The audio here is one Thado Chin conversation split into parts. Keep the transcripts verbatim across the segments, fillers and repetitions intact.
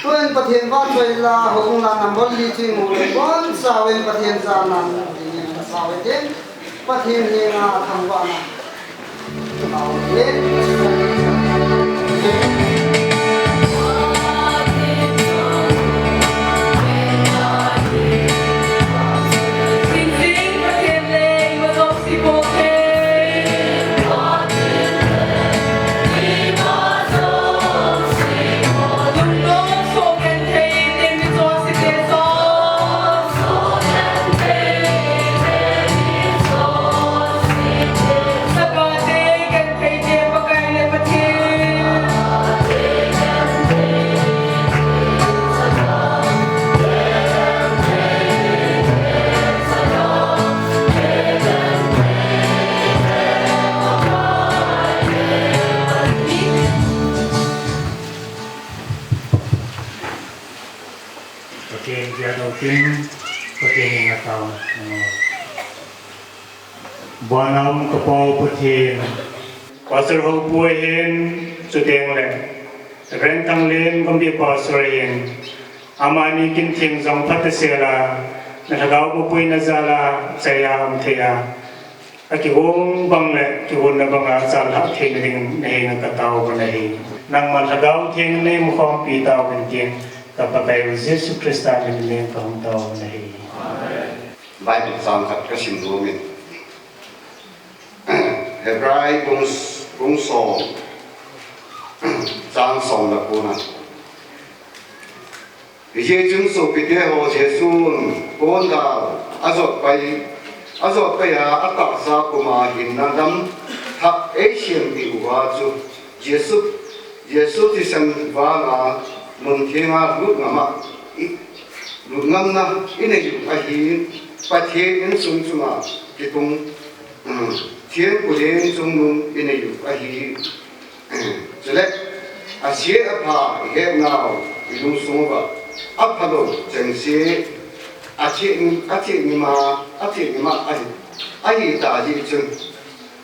Tun Pathen vahchoi la, hung la number li chu imu le, bonchauvin Pathen jana dingin sa uve. Pathen henga thangvahna. Pathen jia dau tin, Pathen henga taona. Vana um ka Pa u Pathen. Pastor Hopui hin, chuteng le Reverend Thanglen, Gambih Pastor hin, amani kin theng jong phat a sela, na lhagao puina jal a, chai a um thei a. Akigong bang le kigonna banga chalhah theina ding nahenga katao uva nahi. Nangma Lhagao Theng neimukhompi tauvin tin, ka Pakaiyu Jesu Christa min in kahung tao uva nahi. Bible chang khat kasim nomin. Hebrai bung, bung som, chang som le ko na. Hijeh chun sopite ho, Jesun kongal ajotpai, ajotpai a atahsa puma hinna lam thah eisempeh uva chu Jesu, Jesu thisan vanga mun thenga lut ngam a, i, lut ngamna inei u ahin, Pathen insung chunga kitung, um, thempu leng chungnung inei u ahi. Chule, ase apha ihetnau ilungsung uva, aphalou chengse, ache, ache nima, ache nima ahi, ahitah jeh chun,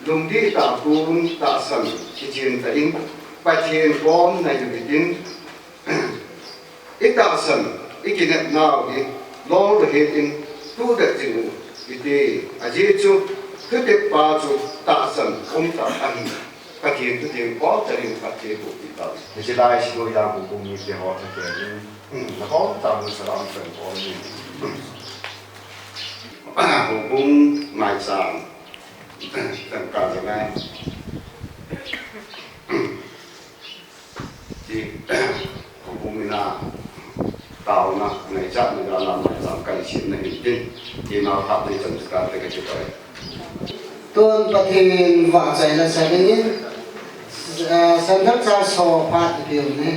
lungdih tah pun tahsan kichen tah in, Pathen kom nai u hitin, itahsan, ikinepnau hi, lolhin tudet jing u hite, ajeh chu, thutep pa chu tahsan umtah ahi. Pathen thu theng bol tah in phatthei boh peh tauhen. Hiche lai Siloya Houbung mite ho thakin, um, nakom tah in salam pen bol in. Houbung maicham, tangka jangai. Ti, Houbung ina taona ngaichatna jal a maicham kahin semna hin tin, keima phat nei chan chu kate kakipai. Tun Pathen vahchoina chan in, eh, Central Church ho phat ipi um ne.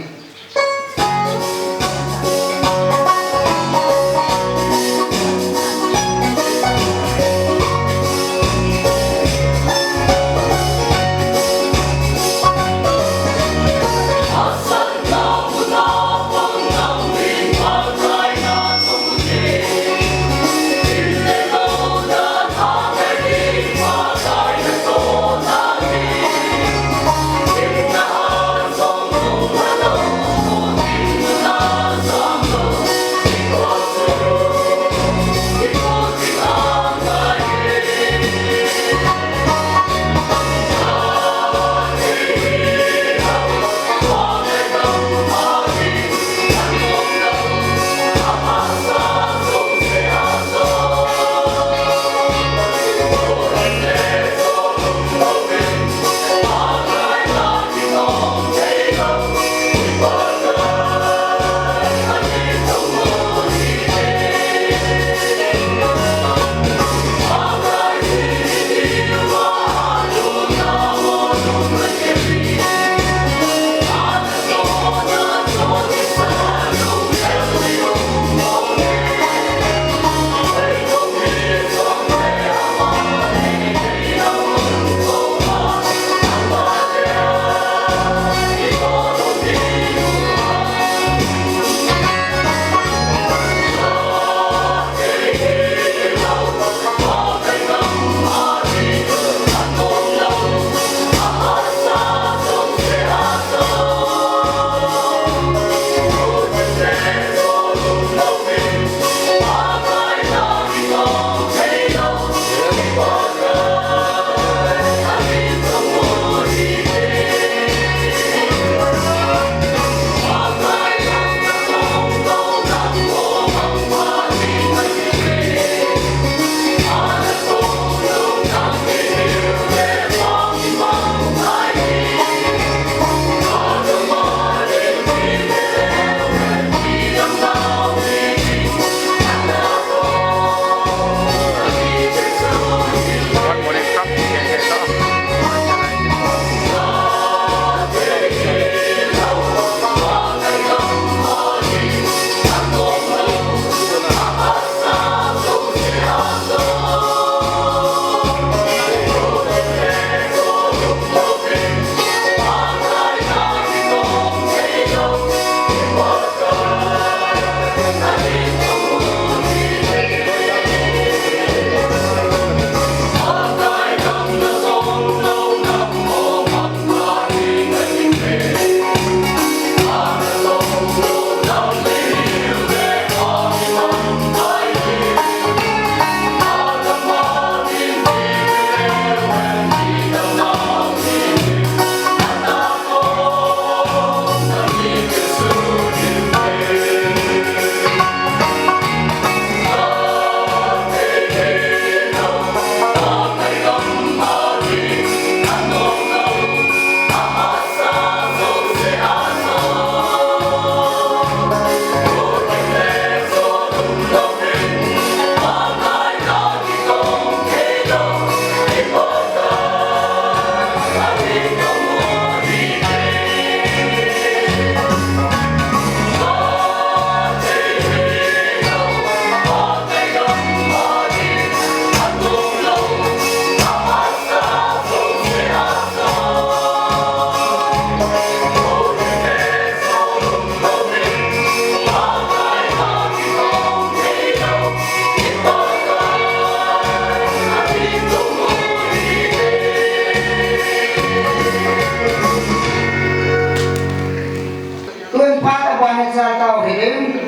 Tun phat abana chatau hitin,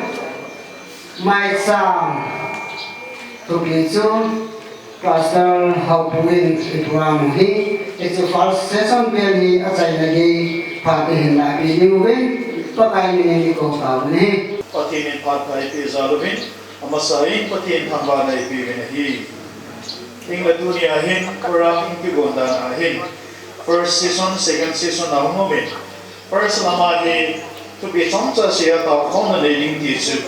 maicham thupi chu Pastor Haopu in ipuiyin hi, hichu first session pen hi achaina gei phat ihin lapi diuvin, Pakai minin ikou tauvin ahi. Pathen in phat pha eipeh jal uvin, amasa in Pathen thangvahna ipeuvin ahi. Hinla tunia hin program in kigon dan ahin, first session, second session ahung umin, first lama hi thupi chomcha seiya taokhomna nei ding ti chu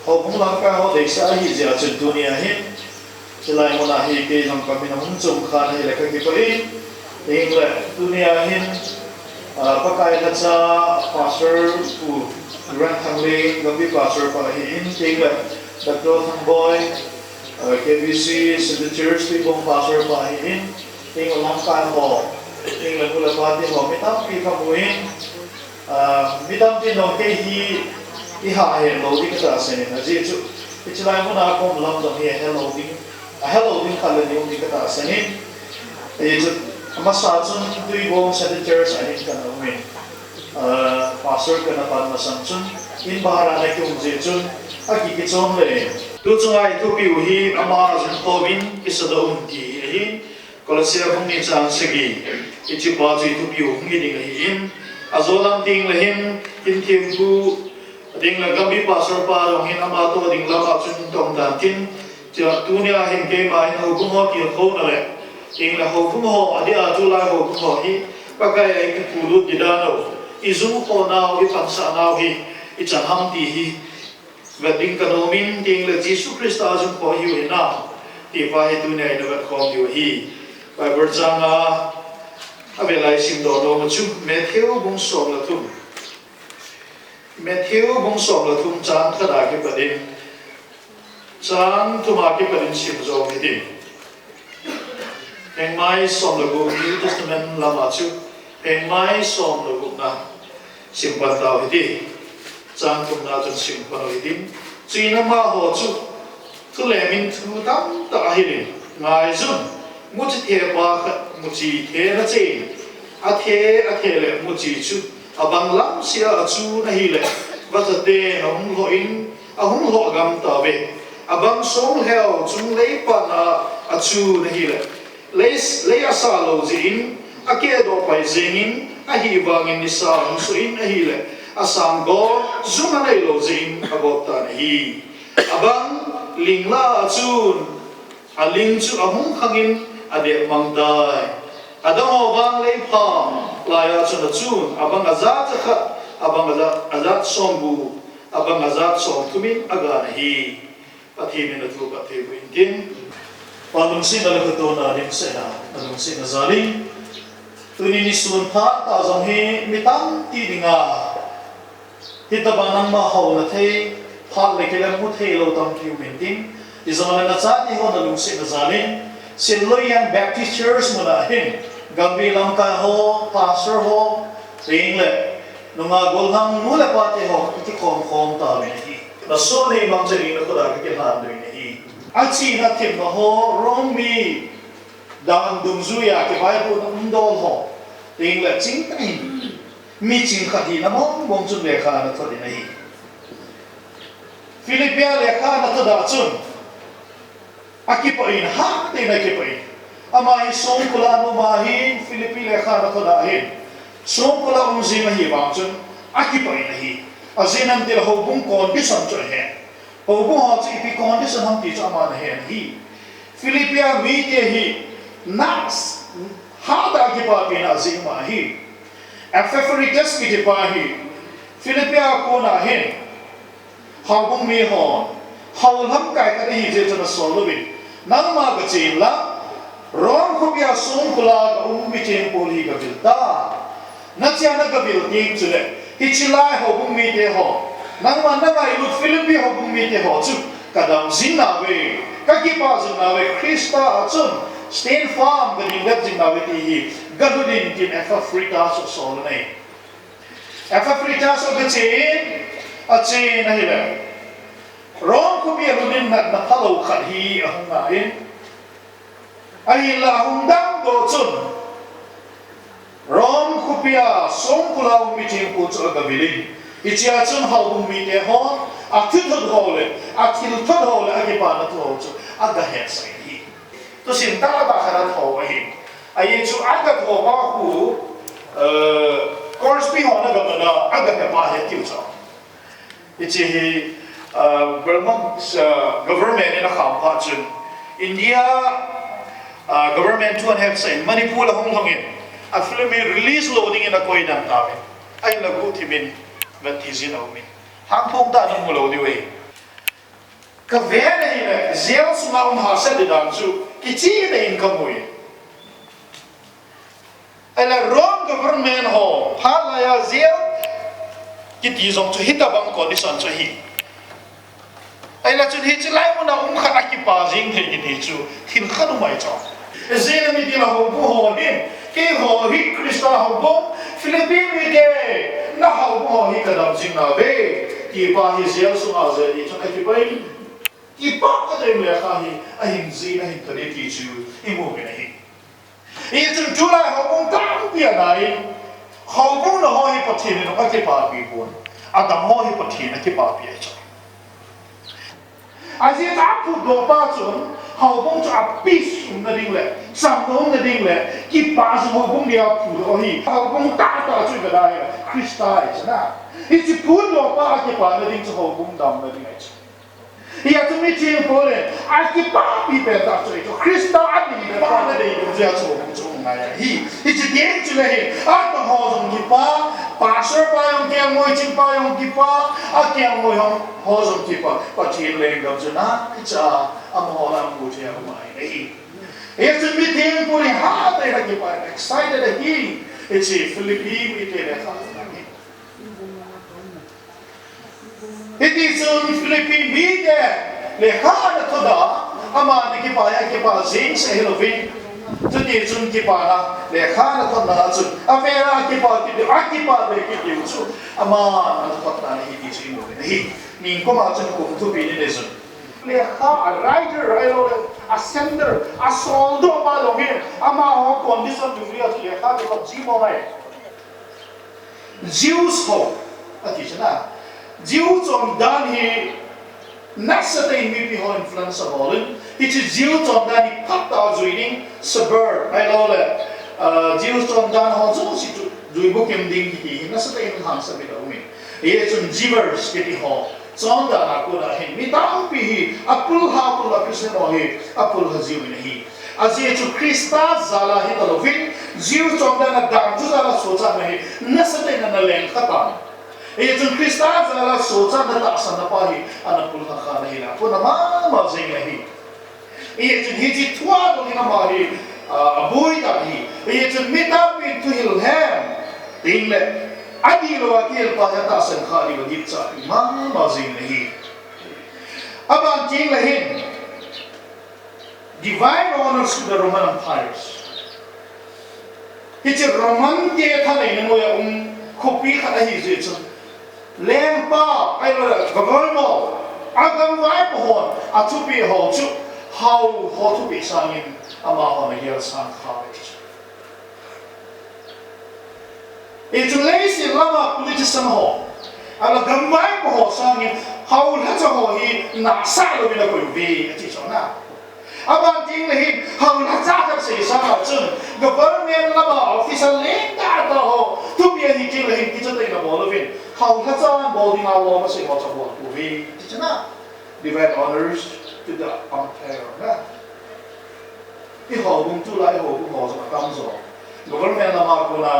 houbung lamkai ho deisah ahi jeh chun tunia hin chulai muna hi kei jong kamin ahung chom khan ahile kakipah in. Hinla tunia hin, ah, Pakai lhacha Pastor Pu Ranthang le Gambih Pastor pa ahin, hinla Doctor Thangboi, ah, K B C Central Church Tuibong Pastor pa ahin, hinla lamkai ho, hinla nu le pa te ho, mi tampi kamu in, ah, mi tampi in jong kei hi iha het lou ding katahsan in, ajeh chu hiche lai muna kaum lam jong hi ahet lou ding, ahet lou ding khat le ni um ding katahsan in, ajeh chu amasa chun Tuibong Central Church a hin kana um in, ah, Pastor kana pan masang chun in bahar a ana kium jeh chun aki kichom le. Tu chunga ithupiu hi ama jong khomin kisadoh un ti hi ahi. Kolosia bung ni chang sagi, hichepa chu ithupiu hung hi ding ahin, ajolam tengle hin, Kimthempu, tengle Gambih Pastor pa jong hin ama toh ding lama chun tong tan tin, tia tunia hin keima hin houbung ho tilkhouna le, tengle houbung ho adia tulai houbung ho hi, Pakai a ikipuilut ding dan u, ijumkhounau, ipansahnau hi, ichan ham ti hi, vet ding kanom in, tengle Jesu Christa jumkho hiu hinam, tipa hi tunia ina vetkhom diu ahi. Bible chang a, avel a isimdoh nom u chu, Matthew bung som le thum. Matthew bung som le thum chang khat a kipat in, chang thum a kipat in sim jom hite. Hengmai som le gup, New Testament lama chu, hengmai som le gupna sim pan tau hite. Chang thumna chun sim pan u hitin, chuin amaho chu thulemin thu tamtah ahilin, ngaijun, muchi thepa khat muchi thena cheiyin, athe, athe le muchi chu abang lam sea achun ahile, vachaten ahung lhoh in, ahung lhoh gam tauve. Abang songlheu chunglei pana achun ahile, lei, lei asa lou jeh in, akehdoh pai jengin, ahivangin nisa ahung soh in ahile, asang got jung anei lou jeh in agop tan ahi. Abang lingla achun, aling chu ahung khangin adep mang tai. Adang ho vang lei pham laiya chun achun, abang ajat jakhat, abang ajat, ajat somgup, abang ajat somthum in agan ahi. Pathen in athu phatthei boh in tin. Pa lungsetna le khatona dimsetna, nalungsetna jal in. Tuni nisun phat tah jong hi mi tamtah dinga, hitobang nangma houna thei, phat le kilem mu thei lou tampi um intin. Hijongle nachate ho nalungsetna jal in, Sinloiyan Baptist Church muna hin, Gambih lamkai ho, pastor ho, tengle, nungah gollhang nu le pate ho, ikikhom khom tauvin ahi. Nasoh nei mang cheh ding nakhut a kakilhan uvin ahi. Achena themna ho, Rome mi dan dungjuiya kivaipohna umdol ho, tengle chingtah in, mi ching khat hina mong mong chun lekha ana thot in ahi. Philippi a lekha ana thot a chun, akipah in, hatah in akipah in. Ama hi songkul a um ahin, Philippi lekha ana thot a hin, songkul a um jing ahivang chun, akipah in ahi. Ajeh inem itile houbung condition chu ahen. Houbung ho chu ipi condition ham ti chu aman ahen ahi. Philippi a mite hi, na, hatah a kipapina ajing ma ahi. Epaphroditus kitipa hi, Philippi a kona hin, houbung mi hon, hou lamkai khat ahi jeh chun asol uvin, nangma gache inlang, Rome khopia songkul a kaum mi chengpol hi gavil tan. Nachea nagavil teng chule, hiche lai houbung mite ho, nangman nangailut Philippi houbung mite ho chu kadam jing nauve, kakipah jing nauve, Christa a chun stand firm kading vet jing nauve ti hi galhun in tin Epaphroditus chu asol u ahi. Epaphroditus chu agache in, ache in ahile, Rome khopi alhun in natna phalou khat hi ahung ngai in, ahinla ahung damdoh chun, Rome khopia songkul a um mi chengpol chu agavil in, Hichea chun houbung mite hon athilthot ho le, athilthot ho le, akipana thu ho chu aga hetsah in ahi. Thusim tahtah khat athou ahi. Ajeh chu aga thoupa khu, eh, Crosby hon aga muna, aga hepa ahi tiu chu. Hiche hi, uh, Vermont, uh, government in akham phat chun India, uh, government thu ahetsah in Manipur a hung lhung in a film hi release lou dingin akoi dan tauvin. Ahinla guhthim in vet thei jin aumin. Lhangphong tah in amu lou diu ahi. Kavet na ahile, jail sunga um hahsat ding dan chu kicheh tah in kamu e. Ahile Rome government ho, phat laiya jail kiti jong chu hitobang condition chu ahi. Ahile chun hiche lai muna um khat a kipa jing thei kiti chu thil khat um ahi chu. Ajeh chu mitin a houbung ho hin, keiho hi Christa houbung, Philippi mite, na houbung ho hi kadam jing nauve, ti pa hi jail sunga jail in chun akipah in. Kipah tah in lekha hi ahin jih in ahin thot e ti chu imu uvin ahi. Hichun tulai houbung tampi ana in, houbung na ho hi Pathen in akipapi pon, adam ho hi Pathen in akipapi ahi chu. Ajeh chu aphutdohpa chun houbung chu a peace umna ding le, chang umna ding le, kipah jing houbung dia aphutdoh ahi. Houbung tahtah chu ipi ham itile Christa ahi chu na. Hiche phutdohpa akipana ding chu houbung damna ding ahi chu. Hijeh chun miching Paul in akipapi pen tah chu ahi chu, Christa adei le pahna dei dungjuiya chu houbung chu um ngai ahi. Hiche teng chule hin, adang ho jong kipah, pastor pa jong kiang ngoi, ching pa jong kipah, akiang ngoi ho, ho jong kipah, Pathen lenggam chu nakicha, amaho lam pu thei a um ahi. Hijeh chun miching Paul in hatah in akipah, excited ahi, hiche Philippi mite lekha ahi. Hitichun Philippi mite lekha ana thot a, amani kipah a, kipah jeng seh hilouvin. Chutichun kipana lekha ana thotna chun, avel a kipah kiti, akipah be kiti chu, amani ana thotna ahi ti chu imu uvin ahi. Ningkum a chun kum thupi ni le chun. Lekha a writer ahilouleh, a sender, asoldohpa jong hin, amaho condition dungjuiya chu lekha kithot ji mong ahi. Jews ho, ati chu na. Jew chondan hi nasatah in mipi ho influence abol in, hiche Jew chondan hi phatah a jui ding, suburb, ahilouleh, ah, Jew chondan ho jouse chu jui bukim ding kiti hi nasatah in hangsan in aum in. Hijeh chun Jews kiti ho chondan a kona hin mi tampi hi apulha, apulha Christian ho hi apulha jiuvin ahi. Ajeh chu Christa jal a hita louvin, Jew chondan a dangju jal a sochatna hi nasatah in ana lengkha tan. Hijeh chun Christa jal a sochatna tahsanna pa hi ana pulha kha ahi le, apuna mama jeng ahi. Hijeh chun hiche thu a dongin ama hi, ah, aboi tan ahi. Hijeh chun mi tampin thuhil hen, tin le, adihlou a kihil pa hi atahsan kha diu agitcha mama jeng ahi. Aban teng le hin, divine honors to the Roman empires. Hiche Roman te thaneina noiya um khopi khat ahi jeh chun, lengpa, ahilouleh governor, agam vaipo hon athupeh ho chu, hao ho thupeh sangin amahon agel sang kha ahi chu. Hichun leiset lama politician ho, ahilouleh gam vaipo ho sangin, hao lhacha ho hi nahsah louvin akoi uve, ati chu na. Aban teng le hin, hao lhacha khat sei sanga chun, government lama official lentah tah ho, thupeh ahi teng le hin, kicha tah in abol uvin, hao lhacha bol dinga lom asei ho chu abol pouve, ati chu na. Divine honors to the umpire na. I houbung tulai i houbung ho jong atamjo. Government lama kona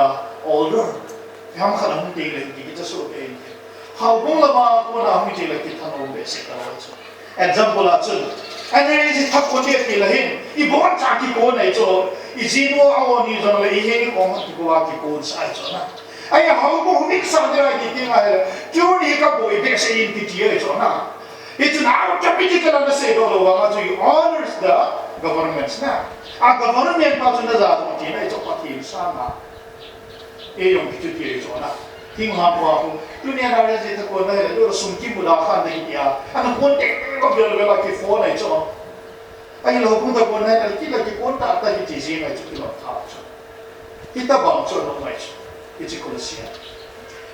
order. Iham khat ahung teng le kicha soh kei. Houbung lama kona ahung teng le kithanom behseh talou chu. Example a chun. Energy thakon ding ti le hin. Iboncha kikon ahi chu. Iji nu a-o ni jong le ihin kong kikon a kikon sa ahi chu na. Ahi houbung miksa ding ahi ti teng ahile. Tuni kaboi behseh in kiti ahi chu na. Hichun automatically ana seidoh lou vanga chu, he honors the governments na. A government pa chu najadoh tina ahi chu Pathen sanga. Eijong kichuti ahi chu na. Thinglhang pa khu, tunia na le je ta ko na le, tu sum kimu da khan ding tia. Ana kon te ko vel vel a kiphone ahi chu. Ahilou kung ta kon na le, kila kiphone ta ta kiti jing ahi chu kilom tha chu. Hitobang chu ana um ahi chu. Hiche Colossae.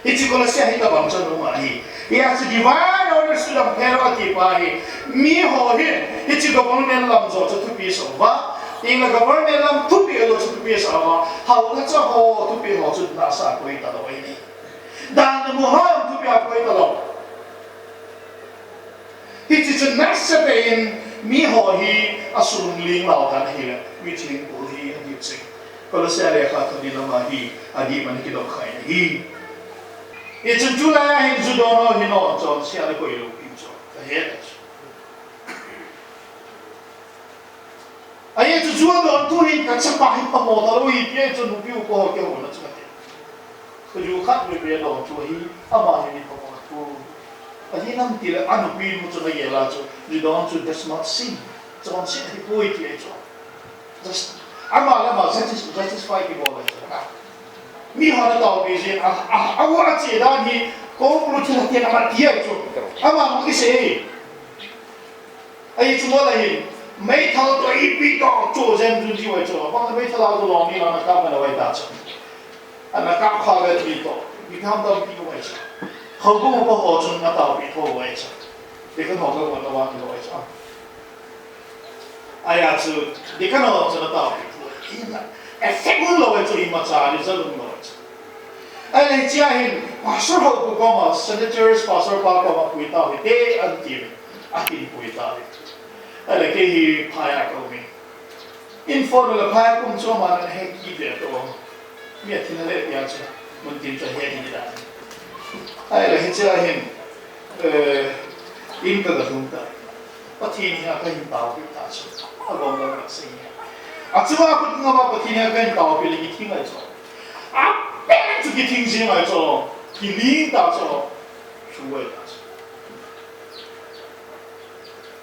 Hiche Colossae hi tabang chan um ahi. Hia chu divine order sudam phel ati pa hi. Miho hin hiche government lam jo chu thupi sah uva, ina government lam thupi lo chu thupi sah uva, hao na cha ho thupi ho chu nasa koi talou ahi. Dan na mu ho thupi a koi talou. Hiche chu nasatah in miho hi asungleng lou dan ahile, mi thengpu hi adih cheh. Colossae lekhathot ni lama hi adih man kidong khai ahi. Hichun tulai a hin ju don ho hi non chonse a le koi lou pi chu kahet ahi. Ahi chu ju adon tu hin kachapa hi phamo talou hi tia chu nupi upa ho kihouna chu kati. Ka ju khat bebe adon tu hi, ama hi phamo tu. Ahi nam tile anupi nu chu nagel a chu, ju don chu that's not sin. Chonse ahipoi tia chu. Just, ama le ama satis-, satisfy kibol ahi chu. Miho na taopi jin, a, a, a, ache dan hi, ko lu thil tia ama tia chu. Ama mo kisei. Ahi chu mola hin, meithal toh ipi toh chu jem jun jiu ahi chu. Bang meithal a chu long ni la na kap na vai ta chu. Ana kap kha ve ti toh, ipi ham tampi u ahi chu. Houbung upa ho chun ataopi tho u ahi chu. Deacon ho kavon na vang lou ahi chu. Ahi chu, deacon ho chun ataopi tho u ahi chu. Effect um lou ahi chu, imacha result um lou ahi chu. Ahile hichea hin, pastor ho koma, senators, pastor pa koma pui tau hite, ati uve. Ahin pui tauve. Ahile kei hi phai a kaum in. Informal a phai a kaum chu aman ana he kit ve to. Mi athina le tia chu. Mun tin chu ahe ding dan. Ahile hichea hin, eh, in ka galhung tai. Pathen henga kahin taopi ta chu. Agom lou kasei. Achunga khut ngam a Pathen henga kahin taopi le kithing ahi chu. Apen chu kithing jing ahi chu. Kiling ta chu. Chu ahi ta chu.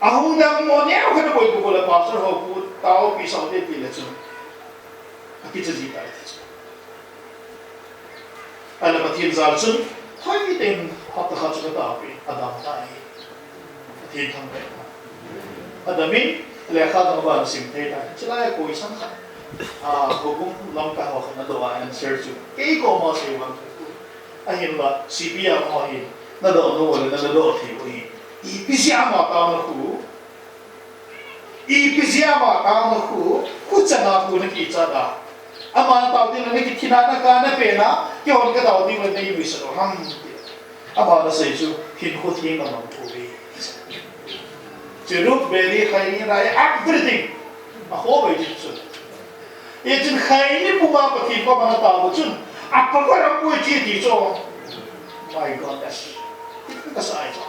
Ahung dam mo neo khat boi ko le pastor ho pu taopi sao te ti le chu. Akicha ji tai ti chu. Ahile Pathen jal chun, thoi teng hapta khat chu kataopi, adam tai. Pathen thangvah in. Adam in, lekha dang ban sim thei tai. Chulai a koi sang khat. A, houbung lam ka ho khat nadoh a answer chu. Kei koma sei vang. Ahinla, C B R ho hin, nadoh nom le, nadoh thei u hi. Ipi jeh a ama taona khu. Ipi jeh a ama taona khu, khu chana khu nakichat a. Ama tao ding le nakithina naka napena, keihon katao ding le neinuisat u ham. Ama nasei chu, hinkho theng namang khu ve. Cherub, beri, khaini, rai, everything. Akhoh loi ding chu. Hichun khaini puma Pathen koma natao chun, apower aum poi ti chu. My God, that's, kasei chu.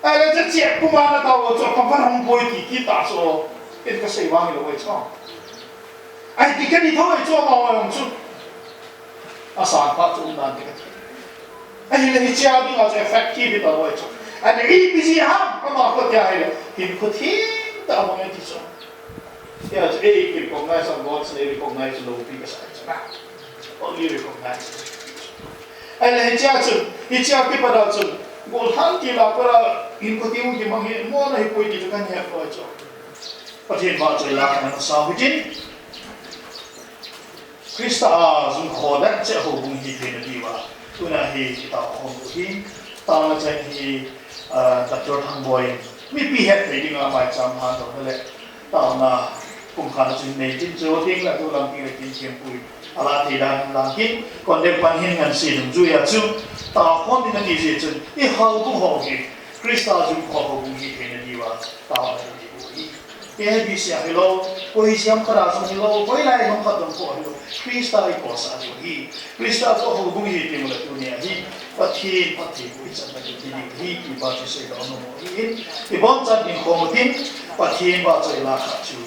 Ahile, hiche puma natao chu, apower aum poi ti, ti ta chu. Ken kasei vang hilou ahi chu. Ahi ti kani thou ahi chu, ama ahi chu. Asan phat chu umdan ti kati. Ahile hichea dinga chu effective hita lou ahi chu. Ahile ipi jeh ham, ama kho tia ahile, hinkho theng tah amang e ti chu. Tia chu ei recognize a, God's lei recognize lou pi kasa chu na. Only recognize. Ahile hichea chu, hichea kipat a chu, gollhang ti la para hinkho theng kimang hi, mo na hipoi ti chu kahin het lou ahi chu. Pathen vahchoila khat ana sa u hitin. Christa a jumkho dan cheh houbung hi theina diuva. Tuna hi kitao khom u hi. Taona chan hi, ah, Doctor Thangboi. Mipi hetthei dinga maicham handohna le. Taona kum khat a chun nei tin chu ding le tu lam ding le kin thempui. Ala thei dan lang kin. Condemn pan hin ngan si dungjuia chu. Tao khom ding ati jeh chun. I houbung ho hi. Christa jumkho houbung hi theina diuva. Taona hi diu hi. K B C a hilou, koi jam khat a jong hilou, hoilai jong khat jong ko hilou, Christa i kosah diu hi. Christa ko houbung hi ti mula tunia hi, Pathen, Pathen ko i chan na ti diu hi, ti pa chu seidoh nom u hi in, i bonchan ding khom u tin, Pathen vahchoila khat chu.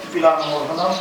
Ipi lang mo hanam.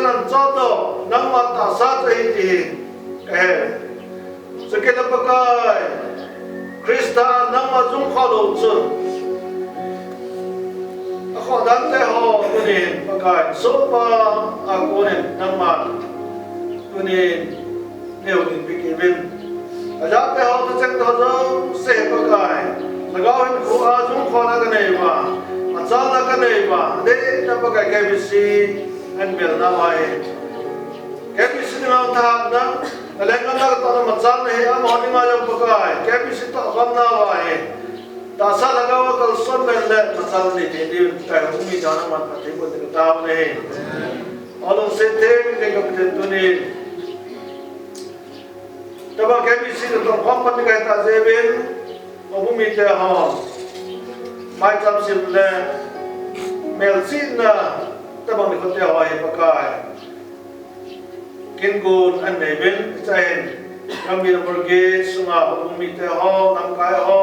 Nang chol doh, nangma tahsa chu ahi ti hi kahe. Chukit le Pakai, Christa nangma jung kholou chun, akhoh dan te ho tunin Pakai, sohpa a konin nangman tunin neihin pe kit uvin. Ajate ho, tucheng te ho jouse Pakai, Lhagao hinkho a jung kholna kanei uva, machalna kanei uva, adeh in Pakai K B C a melna uva hi, K B C dinga thahatna, na lenggam na katohna machalna hi amaho dinga jong Pakai, K B C toh gamna uva hi, tahsa Lhagao a kalson pen le machal nei thei diuvin Pakai, houbung mite nangman phatthei boh in kataona ahi. O lungset theng theng ka Pathen, tunin tobang K B C toh tong khom pan ding kahi tah jeh uvin, houbung mite ho maicham sem le melchihna tobang nikho te ho hi Pakai, kin gon anei uvin, hiche hin Gambih le Moreh sunga houbung mite ho, lamkai ho,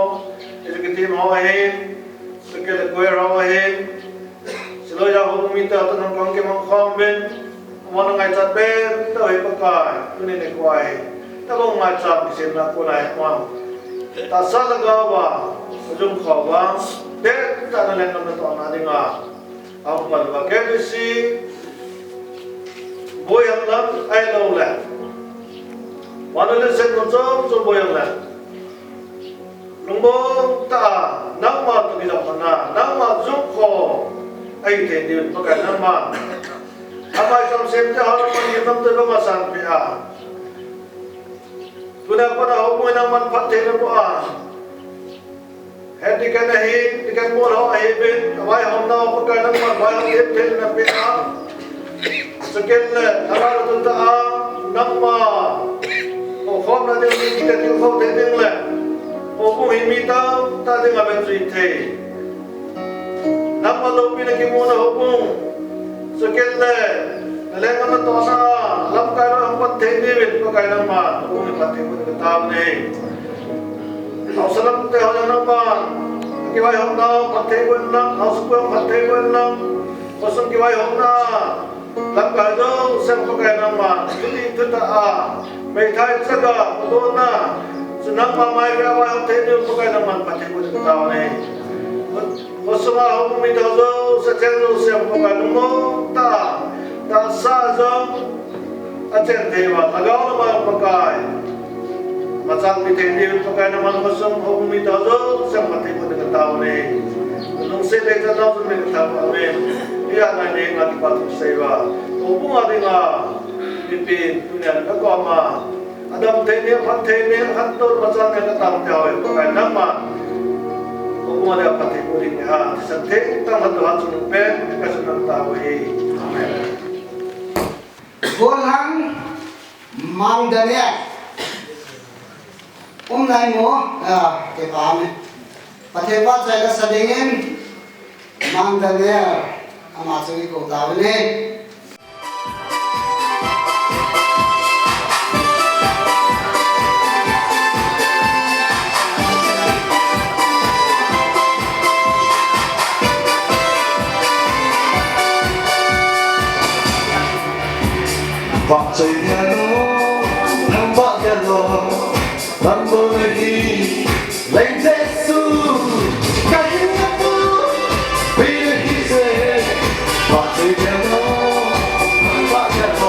executive ho ahin, secretary, choir ho ahin, Siloja houbung mite toh nang kong kimang khom uvin, amahon angaichat pen tah hi Pakai, tunin nikho hi tobang maicham kisemna kona hi amahon tahsa Lhagao a jung kho uva, dettah na lenggam natohna dinga ahung pan uva, K B C boi henlang ahilouleh, vannoi leiset mun chom chom boi henlang, lungmong tah a nangma toh kijopmatna, nangma jung kho ahi thei diuvin Pakai, nangman amaicham sem te ho nangman gimnamtah in vang asanpeh a, tuna pat a houbung hi nangman phatthei naboh a, head deacon ahin, deacon board ho ahiuvin, avaihomna ho Pakai, nangman vaihom thei thei napeh a, chukit le Lhagao le tun tah a nangma koukhomna ding, mite tilkhou thei ding le houbung hi mi tamtah dinga ven jui thei, nangma loupina kimuna houbung, chukit le na lenggam natohna a lamkai loi hung pan thei diuvin Pakai, nangman houbung hi phatthei boh in kataona ahi. Haosa lamte ho jong nangman kivaihomna phatthei boh in lang, haosapu phatthei boh in lang, khosung kivaihomna lamkai jouse Pakai, nangman thudih thutah a, meithai chaga, padonna, chu nangma maivei a vaihom thei diu Pakai, nangman phatthei boh in kataona ahi. Khosunga houbung mite jouse, cheng jouse Pakai, lungmong tah a, tahsa jong achen thei uva, Lhagao lama Pakai, machalpi thei diu Pakai, nangman khosung houbung mite jouse phatthei boh in kataona ahi. Lungset le ichan nau chun min kathangvah uvin, hia ngai nei nga kipathu seiuva, houbung a dinga mipi tunia nakoma adam thei ni, aphat thei ni, akhantou machal ni katang te ho hi Pakai, nangman houbung a dinga phatthei boh ding ahi, thisan thengtah khat doh a chun pen kajumna katao ahi. Amen. Golhang Mang Daniel. Um nai mo, ah, kei pa me. Pathen pachat kasa dingin, Mang Daniel, ama chu ikou tauvin ahi. Vahchoi dia lo, thangvah dia lo, lambo le hi, leng Jesu, kahin na pu, pi le hi se, vahchoi dia lo, thangvah dia lo.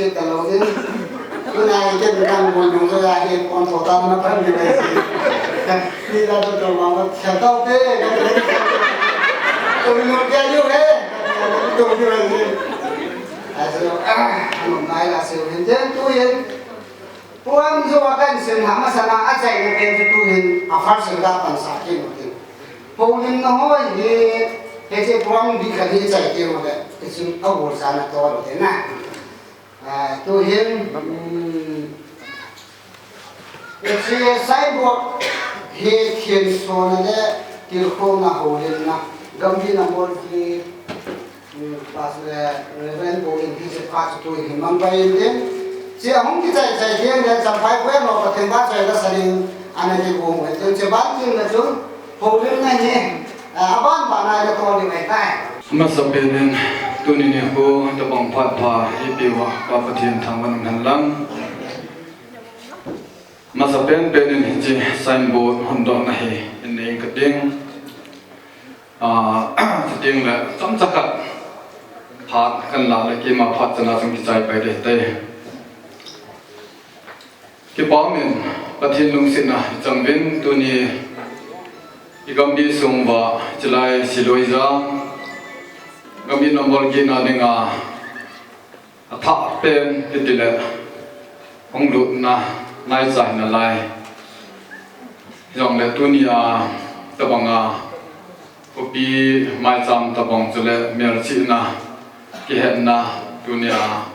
Talou din. Tunai ken kan mun nung ko ya he pon to ta na pan ni. Ni la to to ma ma cha tao te. To ni no kya yo he. To ni ni. Aso, ah, no mai la se hin jen tu yen. Program jo a kan sim ha masana a chai na pen tu hin a first ga pan sa ki no tin. Houlimna ho hi, hiche program bikhat hi chai kit u le, hiche a hol sa na to lo te na. Ah, tu hin, um, hiche signboard hi khen sona le tilkhouna houlimna, Gambih number hi, um, Pastor, eh, Reverend Pu in hiche pa chu tu hin mang pai in tin. Hiche a hung kichai chai kit le, Champhai Choir lo Pathen pa chai la sa ding, ana kigong u hitin, hiche ban tin le chu, Houlimna hi, ah, aban ban a ka to ni mai tai. Masapen in, tuni nikho tabang phat pha eipeuva Pa Pathen thangvah in umhen lang. Masapen pen in hiche signboard hondohna hi in nei ing kating. Ah, chuteng le chomcha khat phat kan la le keima phat chan a chun kichai pai ding tai. Kipa um in Pathen lungsetna i chang uvin tuni i Gambih sung uva chilai Siloi jang Gambih number get na dinga athah pen hiti le hung lutna naicha hi nalai. Hijongle tuni a tabang a khopi maicham tabang chule melchihna kihetna tuni a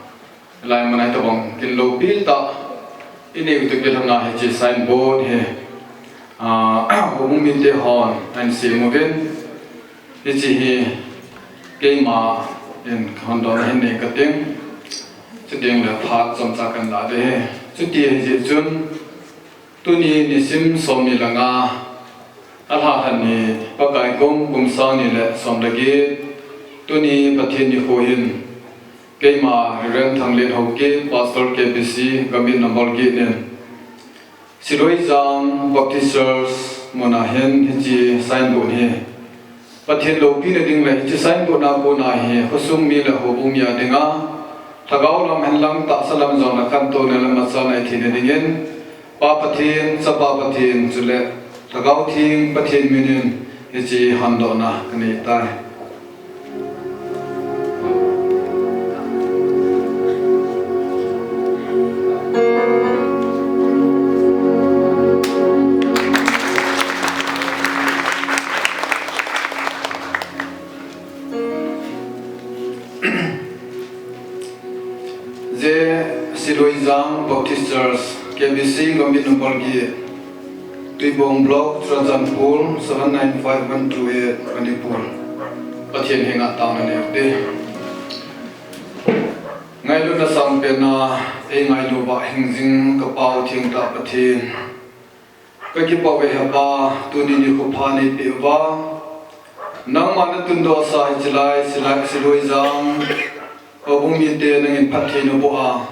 Hilai mun a hitabang kin loupi tah i neiu toh kilhon a hiche signboard hi, ah, houbung mite hon ahin sem uvin, hiche hi keima in hondohna hin nei kating, chuteng le phat chomcha kan la ding ahi. Chuti ahi jeh chun, tuni nisim somni le nga, alha lha ni, Pakai kum, kum sang ni le som le get, tuni Pathen nikho hin, keima Reverend Thanglian Haokip, Pastor K B C, Gambih number get in, Siloi jang Baptist Church mun a hin hiche signboard hi Pathen loupina ding le hiche signboard na kona hi khosung mi le houbung mi a dinga lhagao lam hen lang tahsa lam jong le khantouna le machal a i theina dingin Pa Pathen, Chapa Pathen, chule Lhagao Theng Pathen min in hiche hondohna ka nei tai. Jeh Siloi jang Baptist Church, K B C Gambih number get, Tuibong Block, Churachandpur, seven nine five one two eight, Manipur. Pathen henga taona nei u hite. Ngailutna sangpen a eingailu uva hingjing ka Pa u thengtah Pathen. Ka kipah uve he Pa, tuni nikho pha neipeh uva. Nangma na tundoh sa hiche lai, Siloi jang houbung mite nangin phatthei naboh a,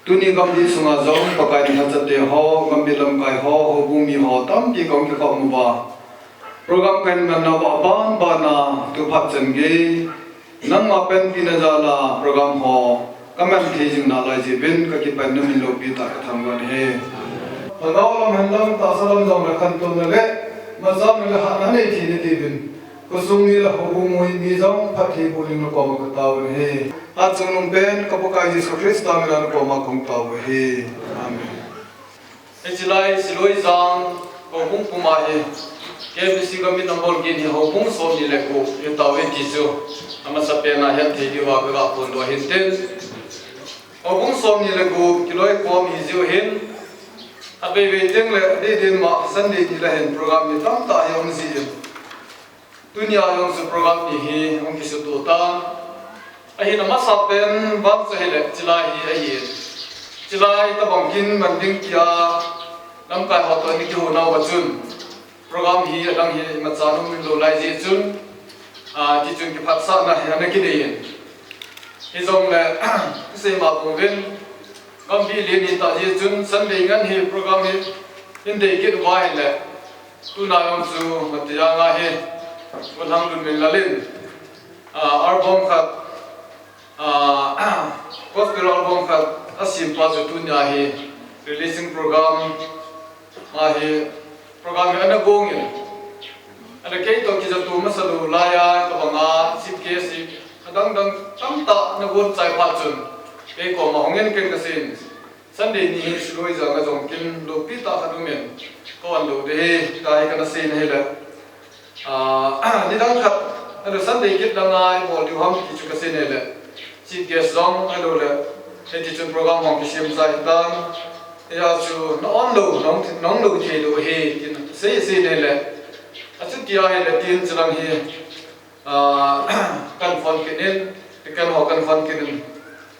tuni Gambih sunga jong Pakai nalhachate ho, Gambih lamkai ho, houbung mi ho tampi kahung kikhom uva. Program kahin man nauva aban ban a tu phat chan gei nangma panpina jal a program ho ka man thei jing nalai jeh uvin ka kipah in na min loupi tah ka thangvah in ahi. Lhagao lam hen lang tahsa lam jong le khantouna le machal le hatna nei thei na diuvin khosung mi le houbung mi jong phatthei boh ding na koma ka tao in ahi. Hatchungnung pen ka Pakai Jesu Christa min a na koma kahung tao u ahi. Amen. Hiche lai Siloi jang houbung puma hi K B C Gambih number get hi houbung somni le gup hi tao e ti chu amasapen a hetthei diuva ka ga phondoh ahin tin. Houbung somni le gup kiloikhom hi jeh u hin, abeibei teng le adeh deh ma Sunday ni le hin program ni tamtah hi um jin. Tunia jong chu program ni hi hung kisutoh tan. Ahin amasapen vang chu ahile, chilai hi ahin. Chilai tabang kin man ding tia lamkai ho toh ana kihou nauva chun, program hi adang hi imacha um lou lai jeh chun, a, tichun kiphatsahna hi ana kinei in. Hijongle, isei ma pouvin, Gambih len hitah jeh chun, Sunday ngen hi program hi, in dei kit uva ahile, tuna jong chu, Matiang a hi, Volhang Lunminlal in, a, album khat, Ah, gospel album khat asem pa chu tunia hi releasing program, ahi program hi ana gong in. Ana kei toh kijatu masa lou laiya, ka banga chief guest hi adang dang tamtah ana gon chai phat chun, kei koma hung in ken kasei in. Sunday ni hi Siloi jang a jong kin loupi tah khat um in, ka on lou ding ahi, tia hi kana sei in ahile. Ah, nidang khat, ahilou Sunday kit langa ibol diu ham ti chu kasei in ahile. Chief guest jong ahilou le, hiti chun program hung kisem chai tan. Hia chu na on lou, na hung, na hung lou thei lou ahi, tin sei, sei in ahile. Achuti ahile tin chulang hi, ah, kan phone kit in, kan ho kan phone kit in.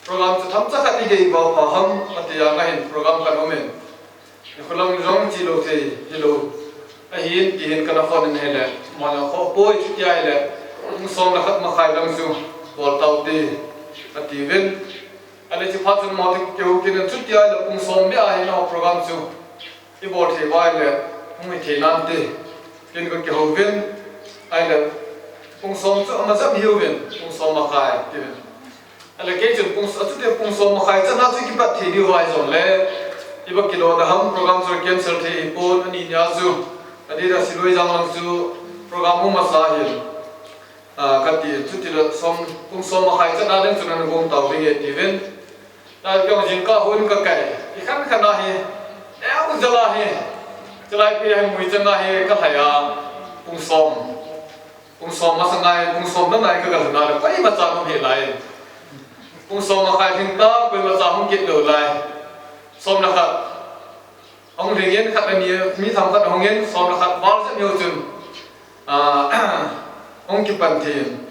Program chu themcha khat igei uva pha ham, ati a, ahin program kan um in. Nikho lang jong che lou thei hilou. Ahin, ti hin kana phone in ahile, amanu kho poi, chuti ahile, pung som le khat makhai lang chu bol tau te, ati uvin. Ahile chuphat chun amaho toh kihou kit in, chuti ahile pung som beh a hi nangho program chu ibol thei uva ahile hung hithei nante, tin ka kihou uvin. Ahile pung som chu ama jep hiuvin, pung som makhai, ati uvin. Ahile kei chun pung, achuti pung som makhai chan a chu kipat thei diu ahi jongle, iba kilou da ham, program chu cancel thei ahipon, ani nia chu, adeh a Siloi jang lang chu program um masa hin. Ah, kati, chuti le som, pung som makhai chan a ding chun ana gong tau ding ahi, ati uvin. Tia kei jong jingkah hun kakai, ikhan khan a hi, eu jal a hi, chulai pi a hi mui chang a hi kalhai a, pung som, pung som masang a hi, pung som na nai kagal na le, koimacha um hih lai. Pung som makhai lhing ta, koimacha hung kit lou lai. Som le khat ahung lhing in, khat le ni, mi themkhat ahung in, som le khat val jep hiu chun, ah, hung kipan thei in.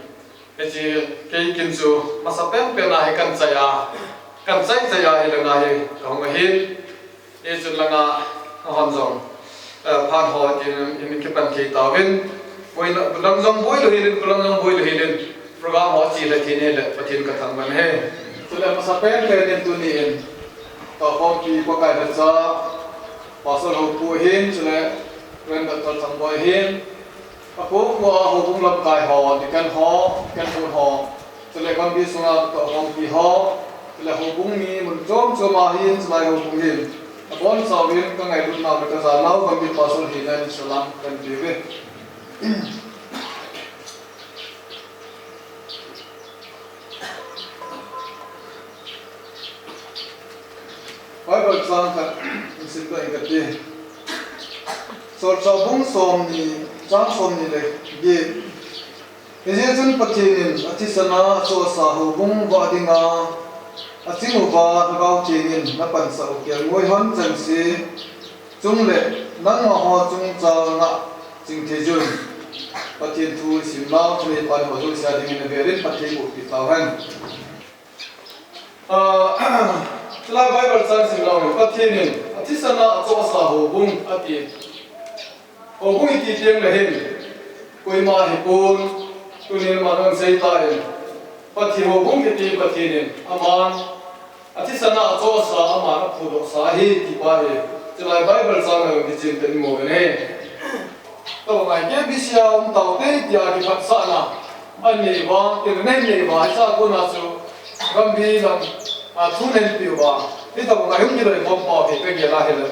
Hiche kei kin chu masa penpen a hi kan chai a, kan chai chai a hi langa hi kahung ahin. Hichun langa ahon jong, eh, phat ho tin in kipan thei tauvin. Boi la, bulang jong boi lou hel in, bulang jong boi lou hel in. Program ho che le thei in ahile Pathen kathangvah e. Chule masa penpen in tuni in, ka khompi Pakai Thacha, Pastor Hopu ahin, chule Reverend Doctor Thangboi ahin, apu, apu a houbung lamkai ho, deacon ho, deacon pu ho, chule gambi sunga katoh khompi ho, chule houbung mi mun chom chom a hin, chulai houbung hin, abonchauvin kangailut nau le kajanau gambi pastor hina in salam kahin pe uve. Bible chang khat ihin simdoh inge kati. Solchah bung somni, chang somni le get. Hijeh chun Pathen in athisana achohsa houbung vah dinga aching uva Lhagao Theng in napansah u kelngoi hon chengse chung le nangma ho chungchang a ching thei jun. Pathen thu isim nau thunei pan ho jouse a dingin avel in Pathen in bohpi tauhen. Ah, chulai Bible chang sim leu, Pathen in athisana achohsa houbung ati. Houbung iti teng le hin, koima hipon, tunin aman asei tan. Pathen houbung kiti Pathen in aman athisana achohsa, aman aphudohsa ahi ti pa hi chulai Bible chang a kichen tah in imu uve. Tua ngai K B C a um taute tia kiphatsahna anei uva, kiphatsahna anei uva, hiche a kona chu gamgi lam a thu anei peh uva, hitabang a hung kiloi khom pau hi kagel a ahile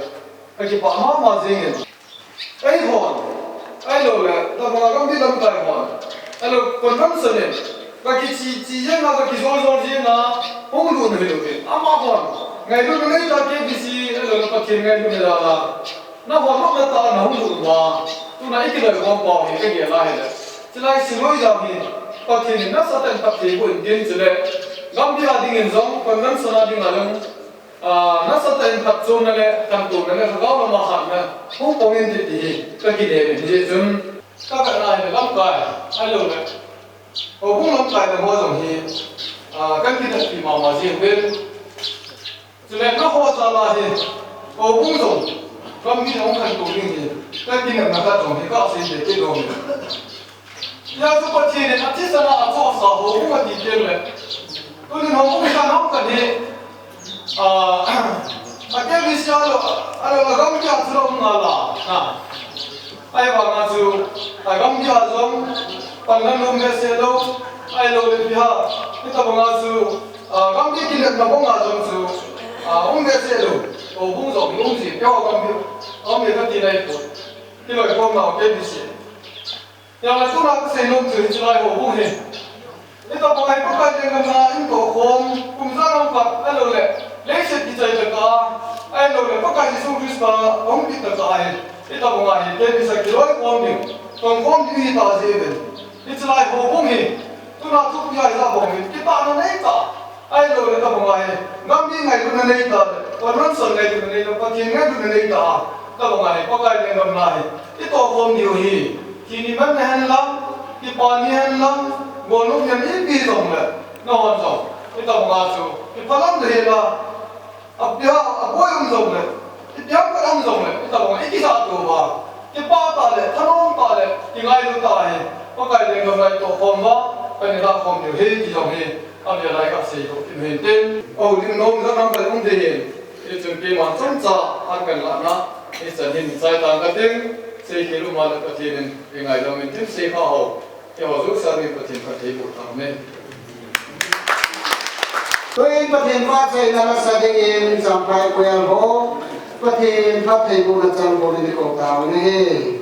kakipah mama jing in. Eihon, ahilou le, tabang a gamgi lamkai hon, ahilou convention in, kakiche che jeng a, kakijol jol jeng a, hung lut u hilou ve. Amahon ngailutna nei ta, K B C, ahilou le Pathen ngailutna nei ta. Nahon nopna tah a nahung lut uva, tuna ikiloi khom pau hi kagel a ahile, chulai Siloi jam hi Pathen in nasatah in phatthei boh in tin, chule gamgi a dingin jong, convention a ding a jong, ah, nasatah in phatchomna le khantouna le lhagao lama hatna hung pang in ti, ti hi kakinem in, hijeh chun kavetna ahile lamkai, ahilou le houbung lamkai lam ho jong hi, ah, kakithopi mama jing uvin. Chule nangho jal a hi, houbung jong, gamgi jong khantou ding hi, kakinepna khat jong hi kasei be kit lou. Hijeh chun Pathen in athisana achohsa houbung ati teng le, tunin houbung khat ham khat hi, ah, a K B C a lou, ahilou le gamgi a chu lou ngal a, ah. Ahivang a chu, a gamgi a jong, panna nom behseh lou, ahilou le ipi ham, Hitabanga chu, ah, gamgi kinepna banga jong chu, ah, um behseh lou. Houbung jong um ji, keiho gamgi, um e kati nahi poi. Kiloikhomna kei ding ahi. Hijongle tuna kasei nom chu hiche lai houbung hi. Hitabanga hi Pakai lenggam a eitoh khom, kum ijat ham khat, ahilouleh, leiset kichai tah a, ahilouleh, Pakai Jesu Christa ahung kit tah a hi. Hitabanga hi, kei ding ahi, kiloikhom ding, tongkhom ding hita jeh uvin. Hiche lai houbung hi, tuna thupi a ijat bang uvin, kitahna neitah. Ahilouleh tabang ahi, gamgi ngailutna neitah le, Pathen ngailutna neitah, Pathen ngailutna neitah, tabang ahi, Pakai lenggam lai hi, itoh khom diu ahi, thi ni man nahen lang, kipa ni hen lang, golnop ni ipi jongle, nahon jong, itabang a chu, kiphalam le hela, apia, aboi um jongle, ipi ham khat um jongle, itabang a, ikijah to uva, kipa tah le, thanom tah le, kingailu tah hi, Pakai lenggam lai toh khom uva, kana lah khom diu ahi, ti jong hi, Avel lai kasei doh kit u hinte. Aho ding nom jat ham khat um ding ahin. Hichun keiman chomcha, an kana lahna. Hichan hin chai tang kating. Seikhel um a le Pathen in, eingaidam in tin seikha ho. Eiho jouse a ding Pathen phatthei boh tauhen. Tuin Pathen phattheina lasa dingin, Champhai Choir ho. Pathen phatthei bohna chan bou in eikou tauve.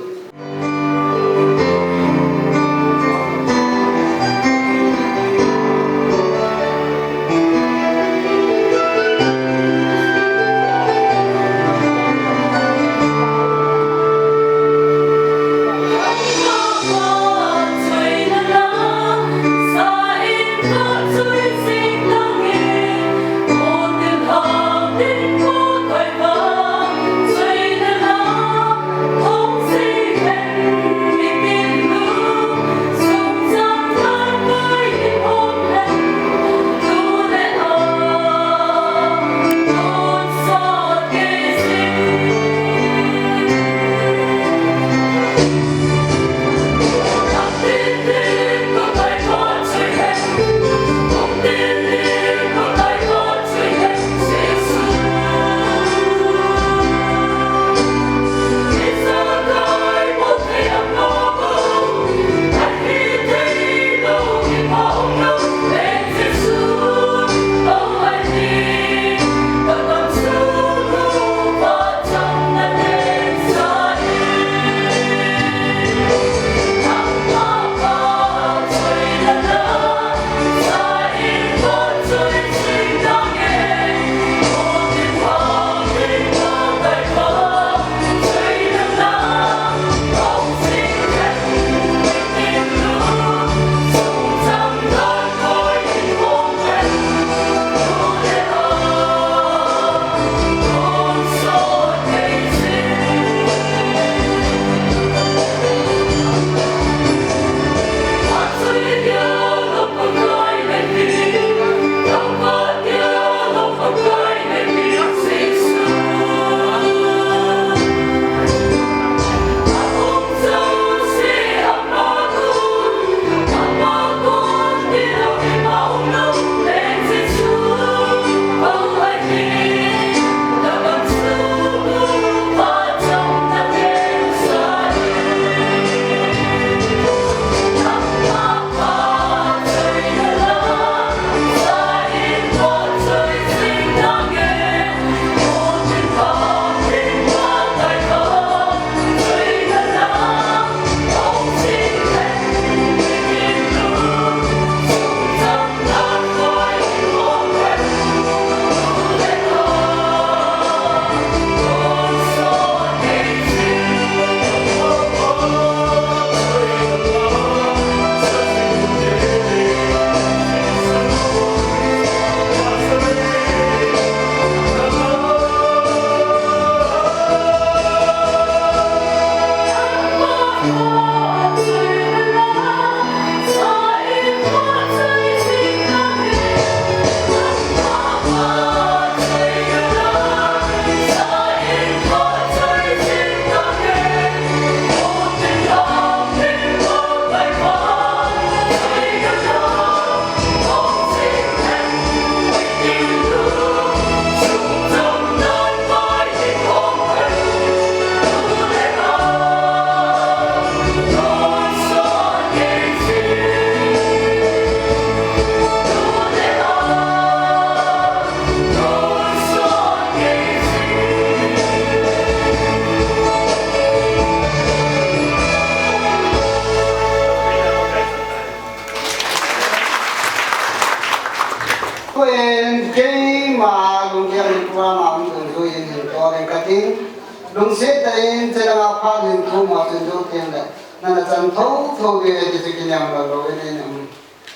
Lungset tah in, chulanga phat in thum a chun jou teng le, nana chan thotho diu ahi ti chu kiniam lou lou in, in, um,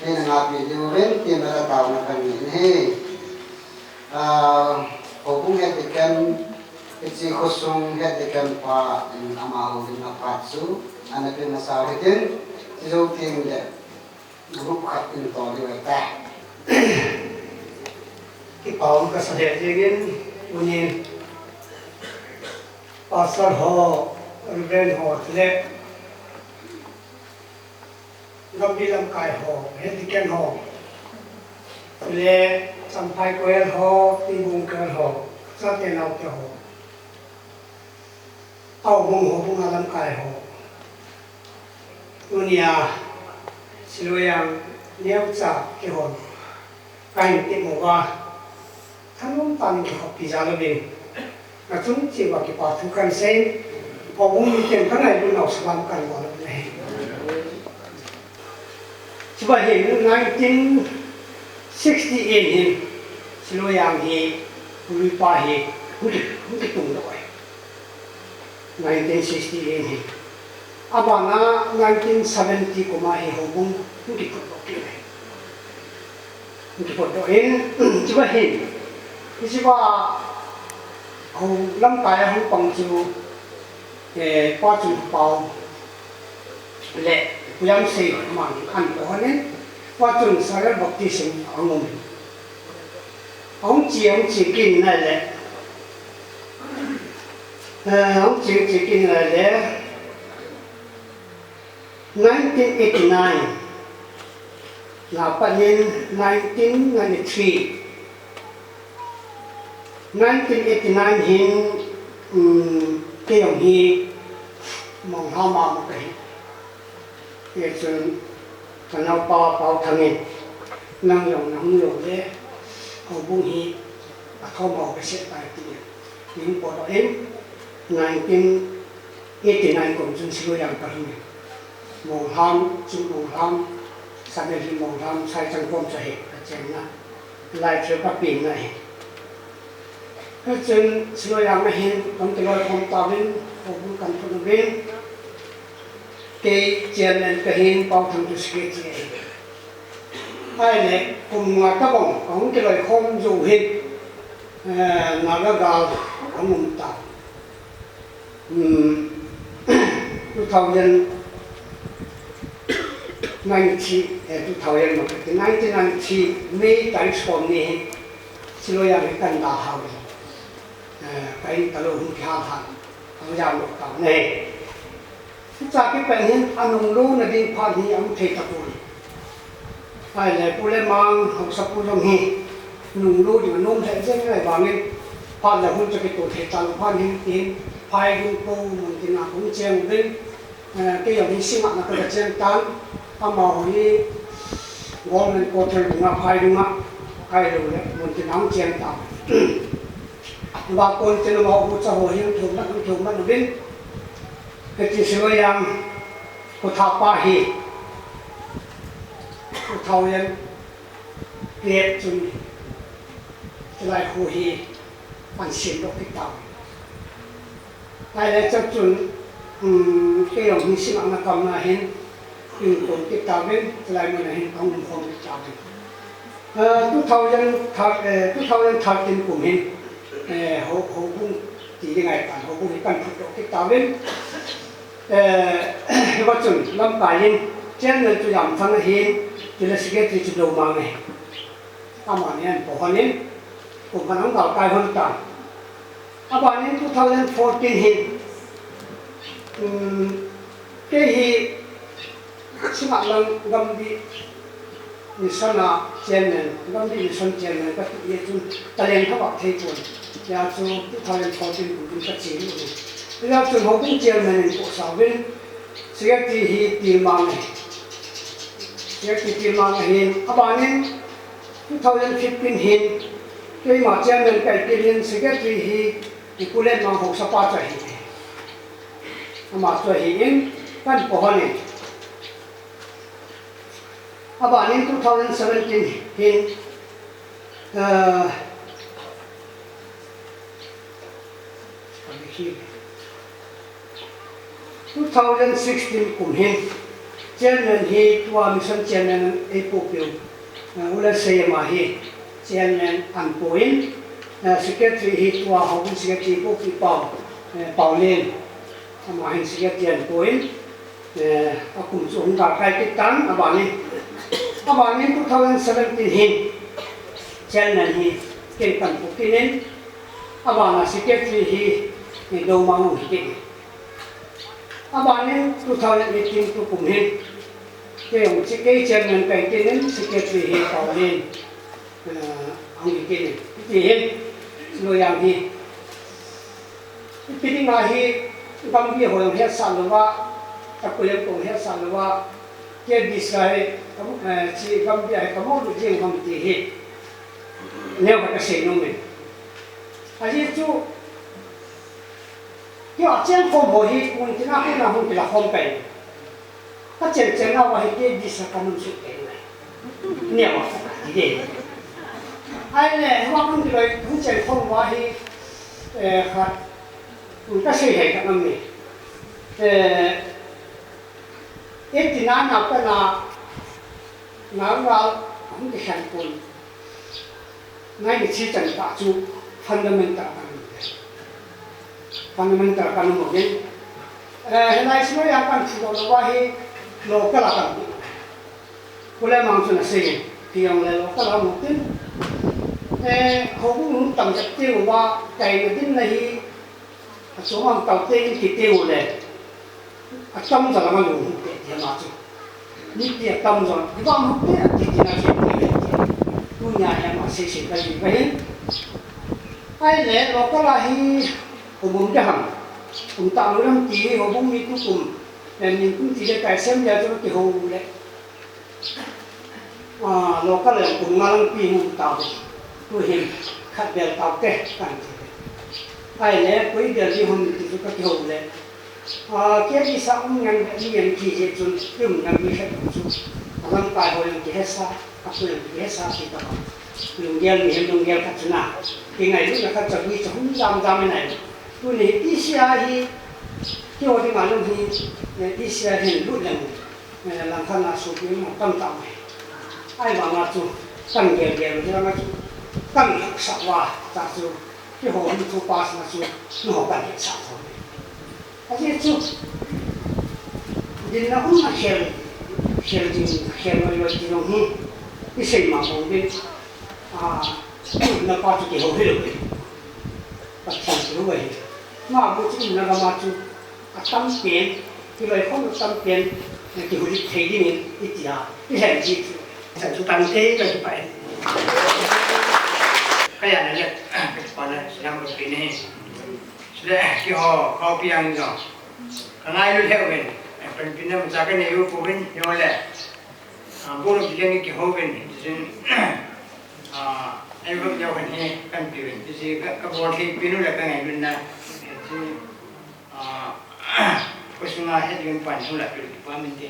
in ngapi diu vin, tin nana taona kanei in ahi. Ah, houbung head deacon, hiche khosung head deacon pa in ama houlimna phat chu, ana pe masa u hitin, jou teng le, group khat in to diu ahitai. Kipa um kasa lheh jengin, tunin Pastor ho, Reverend ho, chule Gambi lamkai ho, Head Deacon ho, chule Champhai Choir ho, Tingbung Choir ho, chate naote ho, Aubung ho, houbung a lamkai ho, tunia Siloiya neocha kihon kahin temu uva, thanom tah in kikhoppi jal uvin, nachung cheh uva kipa thu kahin sei, houbung miten kangailut nau salam kahin bol uvin ahi. Chuva hi nineteen sixty-eight hin Siloiya hi, Pu Luipa hi hung ki, hung kitung doh ahi. Nineteen sixty-eight hin. Abana nineteen seventy kum a hi houbung hung kiphut doh kit ahi. Hung kiphut doh in, chuva hin, hicheva ho lamkai a hung pang chu, eh, Pa Chungpao le Pu Jamsei aman ahin pohon in, Pa Chungpao Baptist in ahung um in. Ahung che, ahung che kit in ahile, eh, ahung che, che kit in ahile, nineteen eighty-nine, na pat in nineteen ninety-three, nineteen eighty-nine hin, um, kei jong hi Monglham a mu kahi. Hichun kanaopa Paothang in, nang jong nahung lou le, houbung hi athom a kasei tai tin, eipotdoh in, nineteen eighty-nine kum chun Siloiya kalhung in, Monglham, Chingmonglham, Samelhim Monglham, Saichangkom chu ahi kachenna. Lai chu kapenna ahi. Hichun Siloiya a hin kahin kiloikhom tauvin, houbung kahin phut uvin, kei chairman kahin, Paothang chu secretary ahi. Ahile, kum nga tobang kahung kiloikhom jou hin, eh, Naga gal ahung um tai. Hmm, two thousand ninety, eh, two thousand, nineteen ninety May tarik som ni hi, Siloiya hi kahin dalhau. Eh, kahin talou hung kihal hal, ahung jam lou tau ahi. Hiche kipet hin anunglut nading phat hi aum thei tapon. Ahile Pu Lemang, Haosapu jong hi nunglut ding anom lheh jeng ahivangin, phat le hun chu kitoh thei talou phat hin, tin, Phaidung po mun tina kahung cheng uvin, eh, kei jong hi Singngat a kaga cheng tan, amaho hi Government Quarter dunga, Phaidung a, ahilou le mun tina hung cheng tan. Vapon tin amaho ucha ho hi hung thum mat, hung thum mat uvin, hiche Siloiya kotha pa hi, two thousand eight chun, chulai khu hi ahin sem doh kit tau. Ahile chachun, um, kei jong hi Singngat a kaum na hin, kahin kum kit tauvin, chulai mun a hin kahin umkhom kit tauvin. Ah, two thousand, eh, two thousand thirteen kum hin, eh, ho, houbung ti ding ahitan, houbung hi kahin phutdoh kit tauvin. Eh, hiva chun lamkai in, chairman chu Jamthang ahin, chule secretary chu Lomang ahi. Amani ahin pohon in, kum khat ahung galkai hon tan. Abanin two thousand fourteen hin, um, kei hi Singngat lang Gambi Mission a chairman, Gambi Mission chairman kati hi chun taleng kha vah thei pon. Hijeh chun two thousand fourteen kum in kache u ahi. Hijeh chun houbung chairman in kakoh sauvin, secretary hi Tilmang ahi. Secretary Tilmang ahin, abanin two thousand fifteen hin, keima chairman kahi kit in, secretary hi Pu Lenmang Haosapa chu ahi. Ama chu ahin, kahin pohon in. Abanin two thousand seventeen hin, ah, Two thousand sixteen kum hin chairman hi tua mission chairman eipohpeh u, uh, U L S A M a hi chairman anpoi, uh, secretary hi tua houbung secretary eipohpeh pau, uh, Paulin, ama hin secretary anpoi. Eh, akum chu hung galkai kit tan, abanin, abanin two thousand seventeen hin chairman hi ken kahin pokit in, abana secretary hi, eh, Doumang hung hi kit in. Abanin two thousand eighteen tukum hin, kei hung chi kei chairman kahi kit in, secretary hi Paulin, eh, hung hi kit in. Hiti hin, Loiya hi Ipi dinga hi Gambih ho jong hetsah louva, Takulem ho jong hetsah louva, K B C hi, eh, chi Gambih hi kamu lut jeng ham ti hi neo khat kasei nom e. Ajeh chu, keiho cheng khom ho hi, mun tina kona hung kila khom kai. Ka chen chen na uva hi K B C a ka nung sut kei uve. Nia uva ka ti de. Ahile, hua hung kiloi, hung chen khom uva hi, eh, khat, um, ka sei hei ka nam ni. Eh, e tina na pa na, na uva, hung ki khen kun. Ngai ni chi chan ta chu fundamental kan um. Fundamental kan um in. Eh, hilai silo ya kan chu lo wa hi local a kan um. Kule mang chu na sei. Ti jong le local a um tin. Eh, ho bu hung tam chat ti wa kai na din na hi. Achom ang tau te in kiti u le. Atam jal ang a lung hung te ti ama chu. Mipi atam jal, iba hung te ati ti na chu te le ti. Tunia hi ama sei sei ka ji ka hin. Ahile, local a hi, kum um de ham. Kum ta lu lam ti, ho bung mi tukum. Em, nin kum ti le kai sem le chu kihou le. Ah, local a kum nga lang pi mu tau. Tu hin khat bel tau te kan ti. Ahile, koi bel di hom ti chu ka kihou le. Ah, K B C a um ngen, ngen ki je chun, um ngen mi khat chu. Alang pai ho yang ki hesa, a pu yang ki hesa ti ta. Lunggel mi hin lunggel khat chu na. Ki ngailutna khat chu mi chu hum jam jam nai. Tuni hi T C R hi, keiho dinga lung hi, eh, T C R hin lut leng. Eh, langkhat na supi ma tam tam. Ahivanga chu, kan gel gel, hilanga chu, kan haksat uva, ta chu, keiho hin chu pass na chu, nangho kan hetsah tho. Ajeh chu, dinna umna khel, khel ding, khel loi loi ti jong hi, i sei ma bang uvin, a, na pa chu keiho hilou ve. Pathen chu ahi. Ma bu chu na gam a chu, Atam pen, kiloi khom atam pen, kihulit thei dingin, itia, ilhen ji chu. Chan chu tante ka kipa e. Ka ya na le, ka kipa na, silang ka pi ni. Sile, keiho, keiho pi ang jo. Ka ngailut lheh uvin, panpina macha ka nei u pouvin, jo le. Ah, bol kiti jeng kihou uvin, hiche chun, ah, ei vang jao khan hi kan pe uvin, hiche ka, ka bol thei pen u le ka ngailutna, hiche, ah, ka sunga het ding pan hung la pe u pa min te.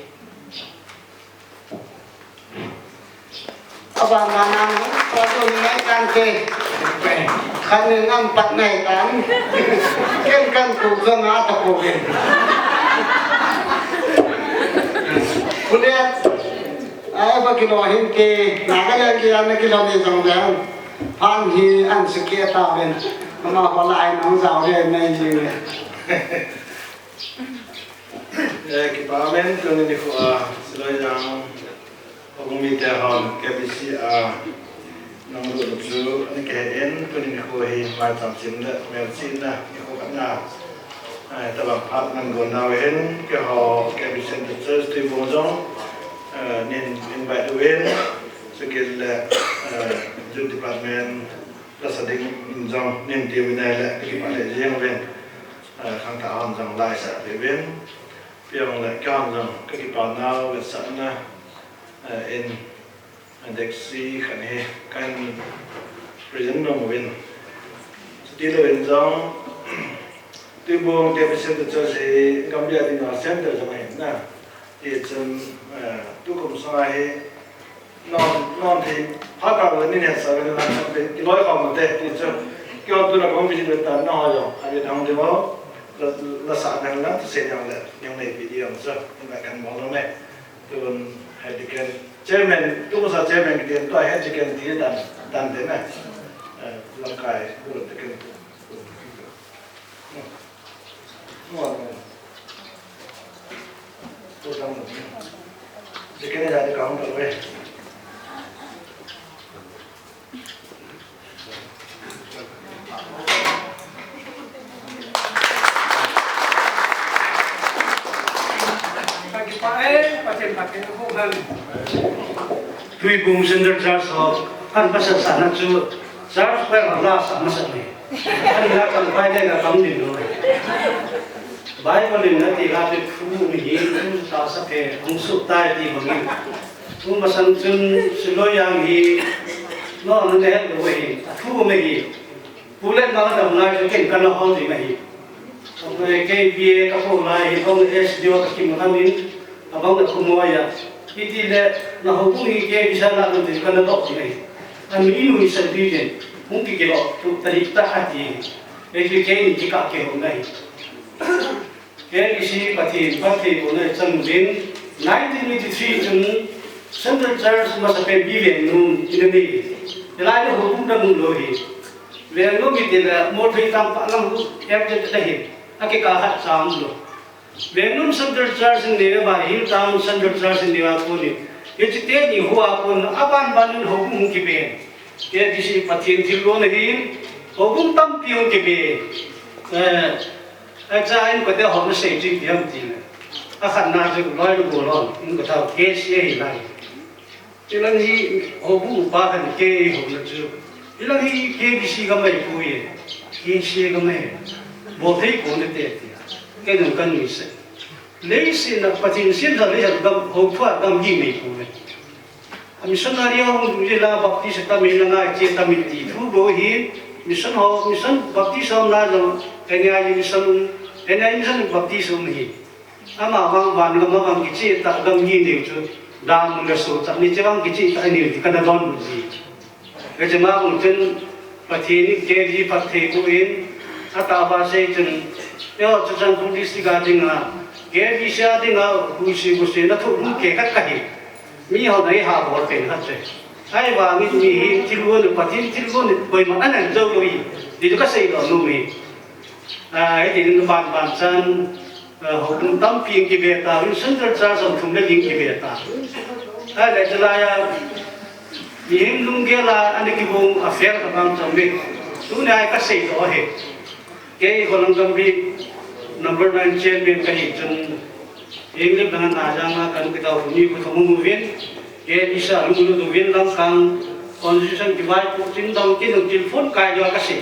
Aba mana, pa tu ni ngai kan te. Khat ni ngam pat nai tan. Ken kan tu jong a ta pouvin. Kuliat. Ai, ba kilo hin ke, na ka le ke, na kilo ni jong jong. Phan hi an si ke ta ben. Mama ko la ai nong jao le nei ji le. Eh, kipa men, tuni nikho a, Siloi jang, houbung mite hon, K B C a, Nang lut chu, ani kihe in, tuni nikho hi, maicham chimna, melchihna, nikho khatna. Ai, tabang phat nang gon nau hin, keiho, K B C Centre Church Tuibong jong, eh, nin invite uvin, chukit le, eh, Youth Department, lasa ding in jong, nin ti uvin ahile, kipah le jeng uvin, eh, khangthah hon jong laisah peh uvin, pi jong le, keihon jong, kakipah nau, vetsahna, eh, in, Dexy khat hi kan present nom uvin. Chuti louvin jong, Tuibong K B C Centre Church hi Gambih a dinga center jong ahin na. Hichun, eh, tukum sunga hi nom, nom thei phat a nin hetsah uvin lang kiloi khom ute, hichun. Kyo tu la kong video ta na ho yo. Abi dang de ho. La, la sa dang la tu se dang le. Yang nei video so. Ni ba kan mo lo me. Tu bon hai de kan. Chairman, tu sa chairman ki den tu hai de kan ti dan, dan de me. Eh, lang kai, tu de kan. Tuibung Central Church ho, kan pasal sana chu, Church pa la sa masa ni. Ani na kan pai le ka kam din lo. Bible in na ti la te thu mi hi, thu sa sa phe, hung su tai ti bang in. Thu masang chun Siloi Yang hi, no, no ne lo hi, a thu me hi. Pu Letmang a dam lai chu ken kan hol ding ahi. Kei B A ka po lai hi, kong S D O ka kim khan in, abang na khu mo ya. Hiti le, na ho bu hi kei bisa na dun ti kan lo ti ahi. Ami inu ni sa di den, hung ki ki lo, tu ta ri ta a ti. Kei ki kei ni ki ka ke ho nai. Kei ki si Pathen, Pathen ko na chang din, nineteen eighty-three chun Central Church masa pe bi ven nun, ina ni. Lai ho bu da nun lo hi. Veng lum hi ti le, mo thei tam pa lang hu, em te te hin, a ke ka hat sam lo. Veng lum Central Church ni le ba, Hill Town Central Church ni wa ko ni. Ye chi te ni hu a ko ni, a ban ban ni ho bu ki be. Ye ki si Pathen thil lo ni hin, ho bu tam pi ho ki be. Eh, a cha in ko te ho na sei chi bi am ti le. A khan na chu loi lu go lo, in ko ta ke si hi lai. Hilang hi ho bu pa kan ke ho na chu. Hilang hi K B C ka mai pu ye. K C ka mai. Bo thei ko ne te ti. Ke nang kan ni se. Lei si na Pathen sin da lei gam ho thua gam gi mai pu ne. A missionary ho du la Baptist ta mi la na che ta mi ti thu bo hi. Mission ho, mission Baptist ho na lo. Kenya mission, Kenya mission Baptist ho hi. Ama vang van gam a vang kichi ta gam gi neu chu, dam le so ta ni che vang kichi ta ni ti ka na don ji. Ka che ma vang chen Pathen ni ke ji pat thei ko in, a ta ba sei chen, yo chu chan pu district a ding a, ke ji sia ding a, hu si hu si na thu hu ke khat ka hi. Mi ho nai ha bol pen khat che. Ai vang ni mi hi thil wo ni Pathen thil wo ni koi ma anan jo lo yi. Ti ka sei lo nu mi. Ai ti ni ban ban chan, Ho ding tampi ki ve ta, Central Church a thum le ding ki ve ta. Ai le chalai a, mihem lunggel a, ani ki bung a fel ka bang chom ve. Tuni a ka sei to he. Kei Holang Gambih number nine chairman ka hi chun, English bang na jang a kan kita hu ni ku thum mu vin. Kei ni sa lung lu du vin lam kang constitution ki vai ku chin dong kin dong kin phun kai jo ka sei.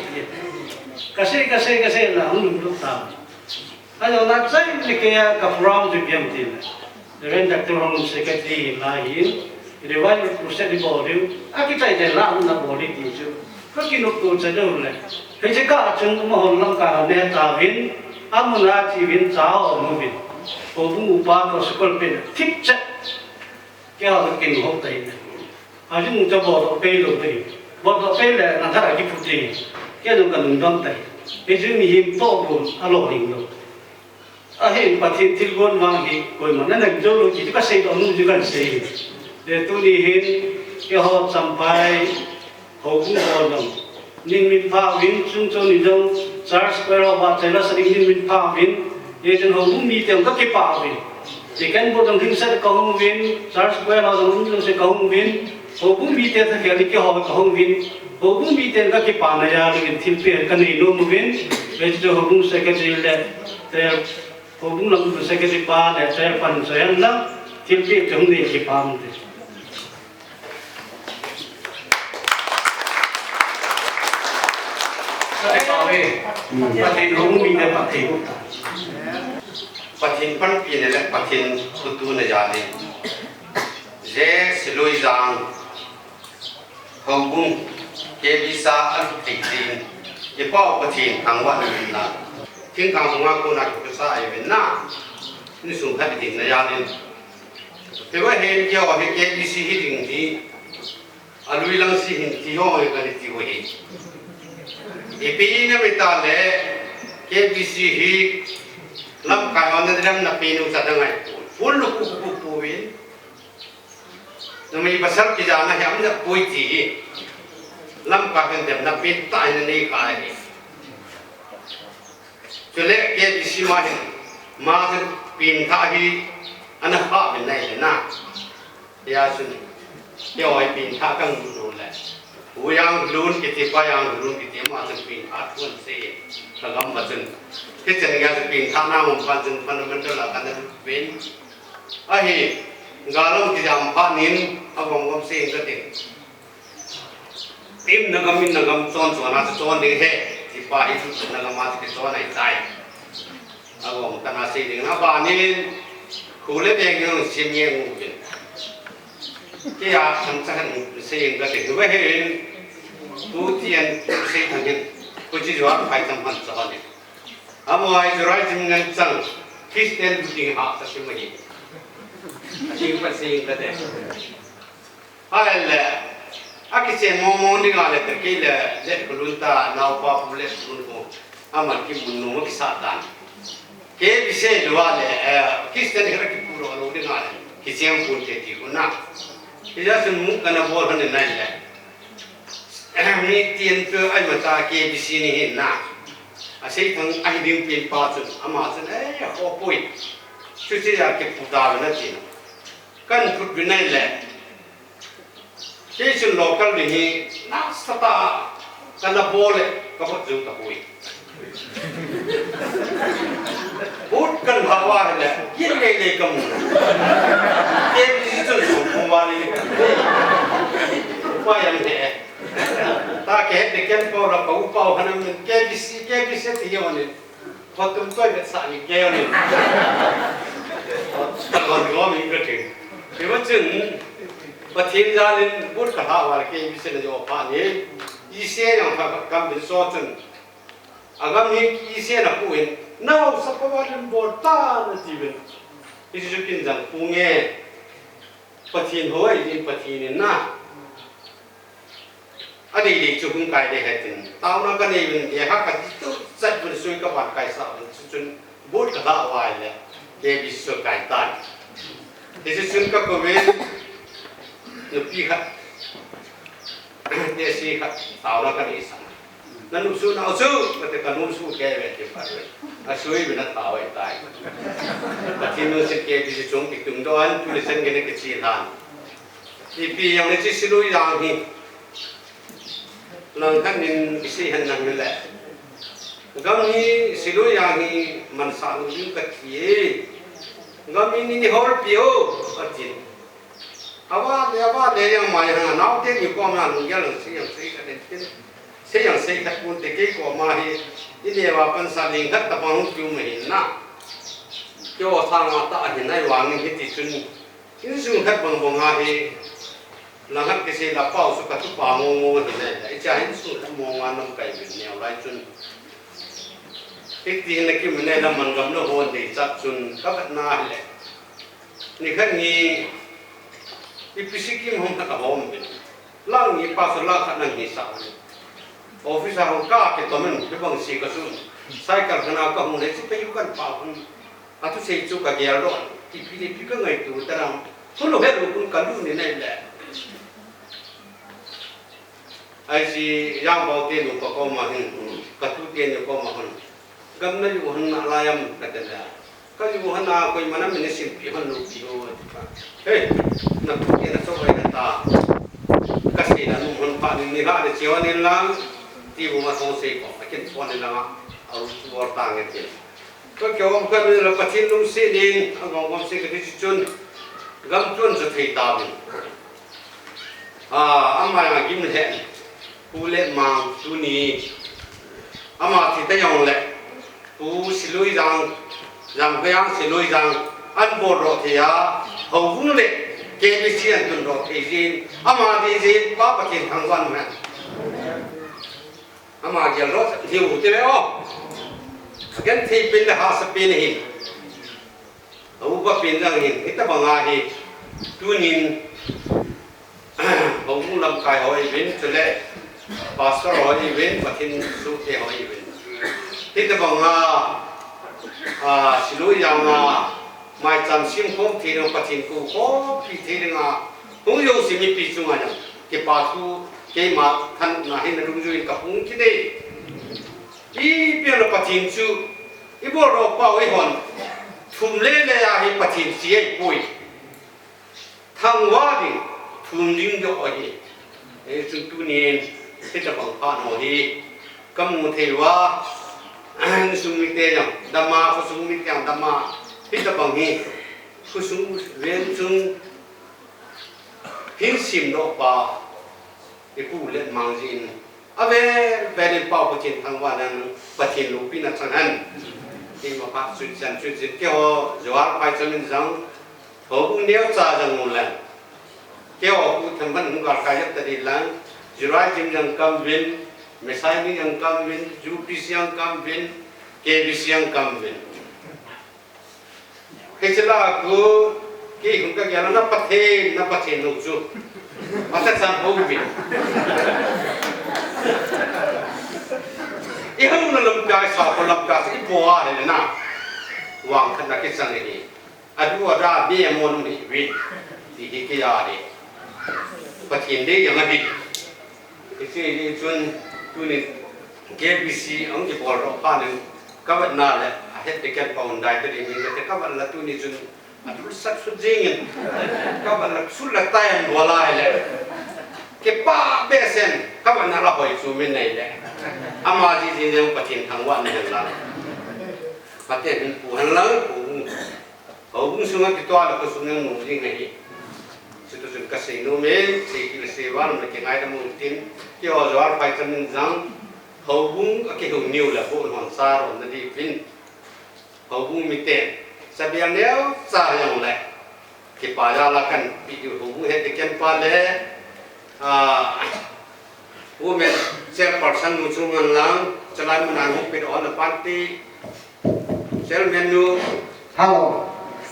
Ka sei, ka sei, ka sei la hung lu ta. Ajo na chai ni ke ya ka program chu piang tin. Reverend Doctor Hong Secretary la hin, revival crusade bol diu, a kichai te la na bol di ti chu. Ka kinop to cha deu le. He che ka chun ma hon lang ka ne ta vin, a mu na chi vin cha o mu vin. Ko bu mu pa ko school pen thik che. Kei a kin hop tai ne. A jung cha bol to pei lo tai. Bol to pei le na thara ki phu tai. Kei jung ka nung dam tai. Kei jung mi him to bu a lo ring lo. A hin Pathen thilgon vang hi koima na nang jo lo ki ka sei to nu ji kan sei. Le tuni hin kei ho Champhai Houbung ho jong, ning min pha uvin, chung chon in jong, church choir ho va chela sa ding ning min pha uvin, ye chun houbung mite jong ka kipah uvin. Deacon board jong hing set ka hung uvin, church choir ho jong hing set ka hung uvin, houbung mite thakhel in keiho ka hung uvin, houbung mite ka kipana jal in thilpeh ka nei nom uvin, ye chun houbung secretary le, te, houbung lam secretary pa le, te pan so yan la, thilpeh te hung nei kipah uvin. Pathen houbung mite phatthei boh ta. Pathen panpina le Pathen khotona jal in. Je Siloi Jang houbung K B C a lut thei din. I Pau Pathen thangvahna min na. Thingkang sunga kona kipasa ahi uvin na. Ni sung khat ding na jal in. Keiho hin keiho hi K B C hi ding hi. A lui lang si hin ti ho hi ka ni ti ho hi. Ipi na mi ta le, K B C hi lamkai hon na dem na pi nu sa da ngai pu. Full lu ku ku pu win. Numei pasal kija na hiam na pui ti hi. Lamkai hon dem na pi ta hin nei kai hi. Chule K B C ma hin, ma hin pin tha hi, ana kha bin nai le na. Ya sun, ya oi pin tha kang nu le. U yang lun kiti pa yang lun kiti ma sun pin tha tuan se, ka gam ma sun. Kichen ya sun pin tha na mum pa sun fundamental a kan bin. Ahi, galam kijam pa nin, a gom gom se ka tin. Im na gam, im na gam, chon chon a chon ding he. Ti pa hi chu na gam a chu chon ai tai. A gom ta na sei ding na ba ni. Khu le beng ni sim ye ngu bin. Ke ya san sa han sei ing ka te hu he in. Tu ti an tu sei thang hin. Ku chi jua phai tam han sa ni. Amo ai jua rai jim ngan chang. Christian bu ding ha sa sim ma hi. A sim pa sei ing ka te. Ahile, akichen mong mong dinga le, kei le, le kulun ta, nao pa pu le kulun ko, aman kimun nu kisa tan. Kei bise lua le, eh, Christian hira kipu lo lo dinga le, kichen pun te ti kuna. Kija sun mu kana bol han nai le. Mi tien pe ai mata K B C ni hin na. Asei thang ai ding pin pa chun, ama chun, eh, ho pui. Chu chi ya kipu ta na chin. Kan phut bin nai le. Kei chun local ding hi, nasa ta, kana bol le, ka bot jong ka pui. But kan ha wa le, kin le le ka mu. Kei chun su pu wa ni. Pa yang he. Ta ke he de ken ko la pa u pa u hanam ke bi si, ke bi se ti yo ni. Patum toi vet sa ni kei ni. Kon go mi ka ting. Kei va chun, Pathen jalin but ka ha wa kei bi se na jo pa ni. I se yang pha kam bin so chun. Agam ni i se na pu in. Nau sa pa wa lim bol ta na ti bin. I su kin jang pu nge. Pathen hoi din Pathen in na. Adei dei chu hung kai dei hetin. Taona ka nei vin, e ha ka di tu, chat vin sui ka van kai sa vin, chu chun, but ka da vai le, ke bi su kai tai. Ti chu chun ka ko vin, nupi khat, te si khat, taona ka nei sa. Na nu su na chu, ka te ka nu su ke ve, ke pa ve. A sui vin a tao ai tai. Pathen nu si ke bi su chung ki tung do an, tu le sen ke ne ke chi lan. Ipi jong le chi silui jang hi. Lang khat nin isi hen nang le. Gam hi silui jang hi mansa lu jing ka thi e. Gam hi ni ni hol pi o. Atin. Awa le, awa le jang mai hang nau te ni ko ma nung jang sei jang sei ka den tin. Sei jang sei khat kun te ke ko ma hi. Ni ne wa pan sa ling khat ta pa hung piu ma hin na. Kio sa nga ta hin ai wa ngi hi ti chun. Insung khat bang bang a hi, lang khat kisei la pau su ka tu pa mo mo hi le, i cha insung khat mo nga nam kai bin neo lai chun. Ti ti na kim ne la man gam lo hon dei chat chun, ka khat na hi le. Ni khat ni, i pi si kim hom khat a hom bin. Lang ni pa su la khat nang hi sa. Office a hong ka ke to men, ke bang si ka sun. Cycle khana ka hong le, si pe yu kan pa hong. Atu sei chu ka gel doh, ipi le ipi ka ngaito ta nang. Thu lo het lo kun ka lu ni nai le. Ai si yang bau te nu ka ko ma hin, ka tu te nu ko ma hin. Gam na yu han na la yam ka te la. Ka yu han na koi mana min sim pi han lu pi ho. Hey, na tu te na so ai na ta. Ka sei na nu han pa ni ni ha de che wa ni lang. Ti bu ma so sei ko, a kin phone ni lang a. Au tu or ta nge te. Ka kiom ka ni la Pathen lungset in, a gom gom se ka ti chun, gam chun sa thei ta vin. A, ama ya gim le, pu le mang tu ni, ama thi ta jong le, pu silui jang, jang ka yang silui jang, an bol ro thei a, ho vung le, ke ni si an tun ro thei jin, ama di jin, pa Pathen thangvah in. Ama gel ro, hiu te le o. Gen thei pin le hahsa pin hin. Au ba pin jang hin. Hita bang a hi. Tunin. Bang mu lamkai hoi bin chule. Pastor ho iven, Pathen sute ho iven. Hitabanga, a, Silui janga, maicham simkhom thei ding, Pathen kou khopi thei dinga, hung jouse mipi chunga jong kipa thu, keima thanopna hin nadungjuiyin kahung kit e. Ipi jong le Pathen chu, ibol doh pau eihon, thum lele a hi Pathen che ahipoi. Thangvah ding, thum ding joh ahi. Hichun tunin, hitabang phat ho hi kamu thei uva, insung mite jong dama, khosung mite jong dama, hitabang hi khosung ven chung hin simdoh pa, ipu Letmang jin, avel vel in Pau Pathen thangvahnan, Pathen loupina chang hen. Keima phat chu chan chu chin, keiho Joel Phaicham in jong, houbung neocha jong u le, keiho Pu Thanvan hung galkai jep ta ding lang, Jurai Jim jong kaum uvin, Messiah Ni jong kaum uvin, U P C jong kaum uvin, K B C jong kaum uvin. Hiche lah a khu, kei hung kagel a, na Pathen, na Pathen lou chu, atachan hou uvin. Ihouna lamkai, sakol lamkai chu ipo a le na, vangphatna kichang ahi. Adu ada be amon hi uvin, ti hi kei a le, Pathen dei jong ahi. Hiche hi chun, tuni K B C ahung kibol doh phat in, kavetna le ahet ding ken pa um dai ta ding in kate, kavet le tuni chun athulsat sut jingin, kavet le sut le tai an bol a ahile, kipah behseh in, kavetna la hoi chu min nei le, ama jiji jeng Pathen thangvahna hen lang, Pathen min pu hen lang, pu Houbung sunga kitoh le khosung jong nung jing ahi. Chuti chun kasei nom e, sei kit le sei val le kingaidam u hitin, keiho Joel Phaicham in jong, houbung akihou niu le, bon hon cha ron na ding uvin, houbung miten, chabel neocha jong le, kipa jal a kahin pe diu, houbung het ding ken pa le, a, women chairperson nu chu ngen lang, chalai mun a hung pe doh le pan ti, Chairman nu. Hello.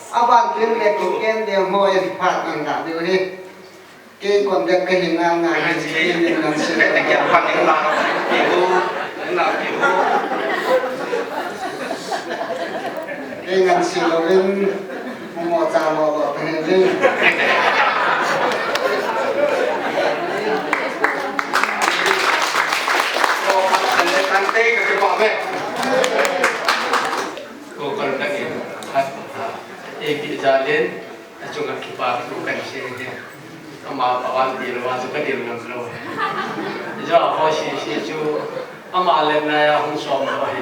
Aban tin le kin ken de ho en phat nang da diu hi. Kei kon de kahi ngang ngang hi, kei min nang si. Kei nang si louvin. Mo cha lo lo ta hi. Ko kan kan te ka pa me. Ko kol ka ni, hat, ha, A P Jalin, achunga kipa thu kahin sei e. Ama pa van ti lou a chu kadel ngam lou. Ija ho si si chu, ama le na ya hung som lou hi.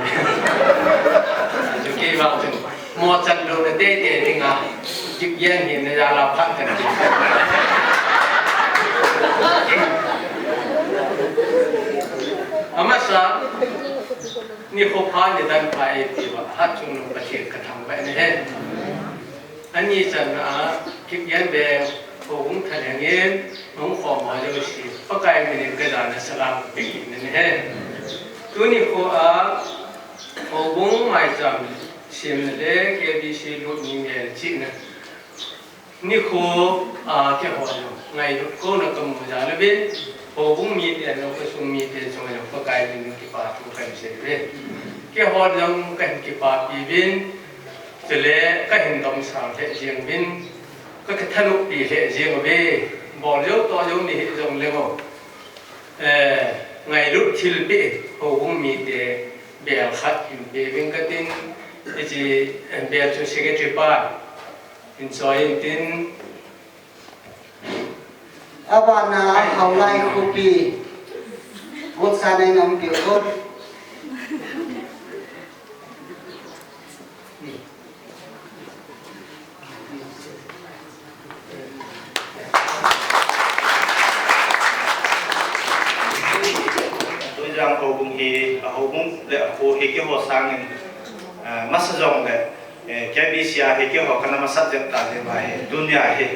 Chu kei vang chu, mo chan lou na te te ding a, jik yen hi na ya la phat kan ti. Amasa, Nikho pha nidan pha e ti uva, hatchungnung Pathen kathangvah e. Ani channa a, Kipgen Veng, houbung thalheng in, hung khom ho jouse, Pakai min in kajana salam peh in ahi. Tuni kho a, houbung maicham sem le K B C lut ni melchihna. Nikho, a, keiho jong ngailut kouna kamu jal uvin, houbung mite jong, khosung mite jong, jong Pakai min in kipa thu kahin sei uve. Keiho jong kahin kipapi uvin, chule kahin domsang lheh jeng uvin, ka, kathanoppi lheh jeng uve, bol jou toh jou ni hih jongle mo. Eh, ngailut thilpeh, houbung mite bel khat hin pe uving katin, hiche, eh, bel chu secretary pan hin choi intin. Abana, Haolai khopi, Gotsa nei nom peh u. Tuijang houbung hi, a houbung le a kho hi keiho sangin, eh, masa jongle, eh, K B C a hi keiho kana masat jep ta jeh uva hi, tunia hi,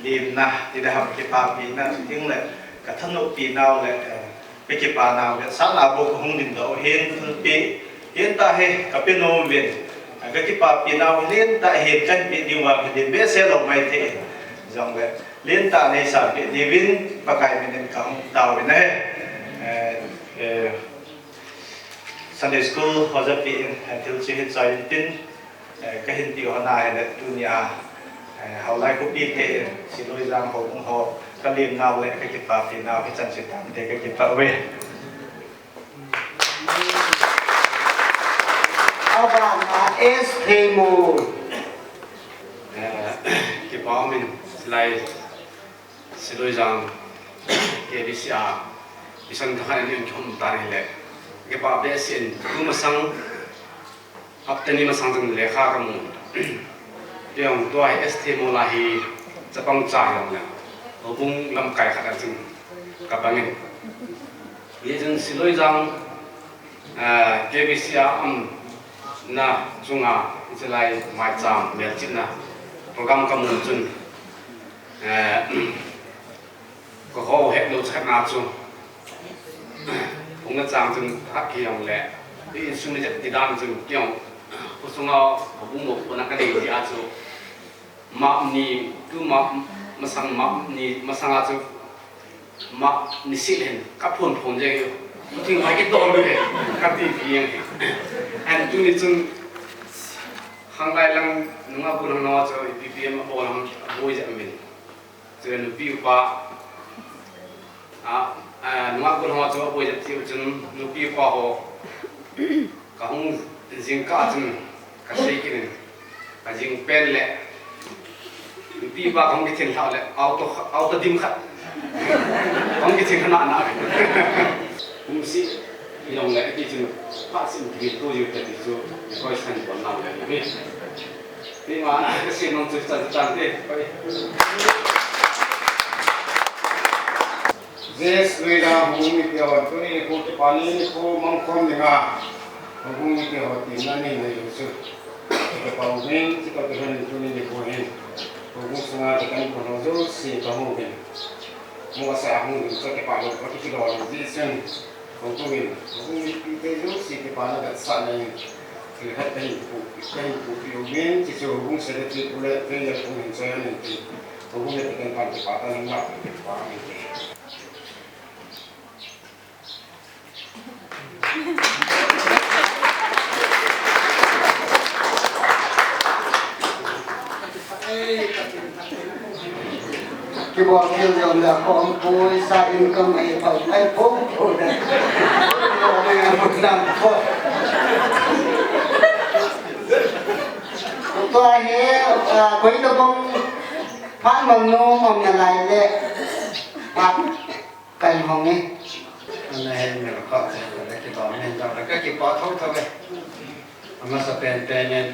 limna, ti le ham kipapina, ti ding le, kathanoppi nau le, eh, Ka kipa nau vetsahna bou kahung dingdoh u hin thilpeh, hita hi kape nom uvin. Ka kipapi nau hi lentah hin kahin pe diu vang hi len behseh lou maithei. Jongle lentah neisah peh diuvin Pakai min in kahung taovin ahi. Eh, eh, Sunday School ho japi in, eh, thil chu hin choi intin, eh, kahin ti ho na hile tunia, eh, Haolai khopi te in, Siloi jang ho, ho, kalemnau le kakipapi nau hichan chu tante kakipah uve. Abana S Theimo. Eh, kipa umin, silai Siloi jang K B C a mission thakhat in kihom tan hile, kipa behseh in, tu masang, hapta ni masang chun lekha kamu. Tiang tua hi S Theimo la hi chapang cha hijongle, houbung lamkai khat a chun kapangin. Hichun Siloi jang, ah, K B C a umna chunga, hichelai maicham melchihna program kamu chun, eh, kaho hetlou chakhat na chu, hung na chang chun hak hijongle, insung na jep ti dan chun kiong, khosunga houbung mo kona kanei jeh a chu, map ni, tu map, masang map ni, masanga chu, map ni seh le hin, kaphon phon jeng hi. Thing mai kitol le hin, kati jeng hi. An tuni chun, khanglai lang, nungah bu lang na chu, ipi pi ham abol ham, aboi jeh amin. Chule nupi upa, a, a, nungah bu lang chu, aboi jeh tiu chun, nupi upa ho. Kahung jing kah chun, kasei kit in, kajing pen le, nupi pa kahung kithin lhah le, auto, auto dim khat. Kahung kithin kha na na. Kum seh, hijongle, iti chun, phat seh in kivil to jiu te ti chu, request kan bol nau le, ni. Ni ma, kasei nom chu chan chan te, pai. J S Luila houbung mite ho, tuni nikho kipana nikho mangkhom dinga, houbung mite ho tin na nei nei chu. Kipah umin, chutah kit in tuni nikho hin, houbung sunga te kan pon ho jouse kahung uvin. Mo asa hung uvin, chutah kipah lou, kipah lou, Jesu. Houbung in, houbung mipite jouse kipana vetsahna in, thil khat kahin pu, kahin pupi umin, chuchu houbung secretary pu le, pu le pu hin choi ahin ti. Houbung le pu kan pan kipah ta nang la, kipah ahin ti. Kibol khel jong le khom pui sa in kam ai pau ai pau pau le. Nang ko. Tua hi, ah, koi tabang phat mang nom um nalai le. Phat Kan hong e. Ana hin mel khat se le kibang hin jong le kakipah thotho e. Amasa penpen in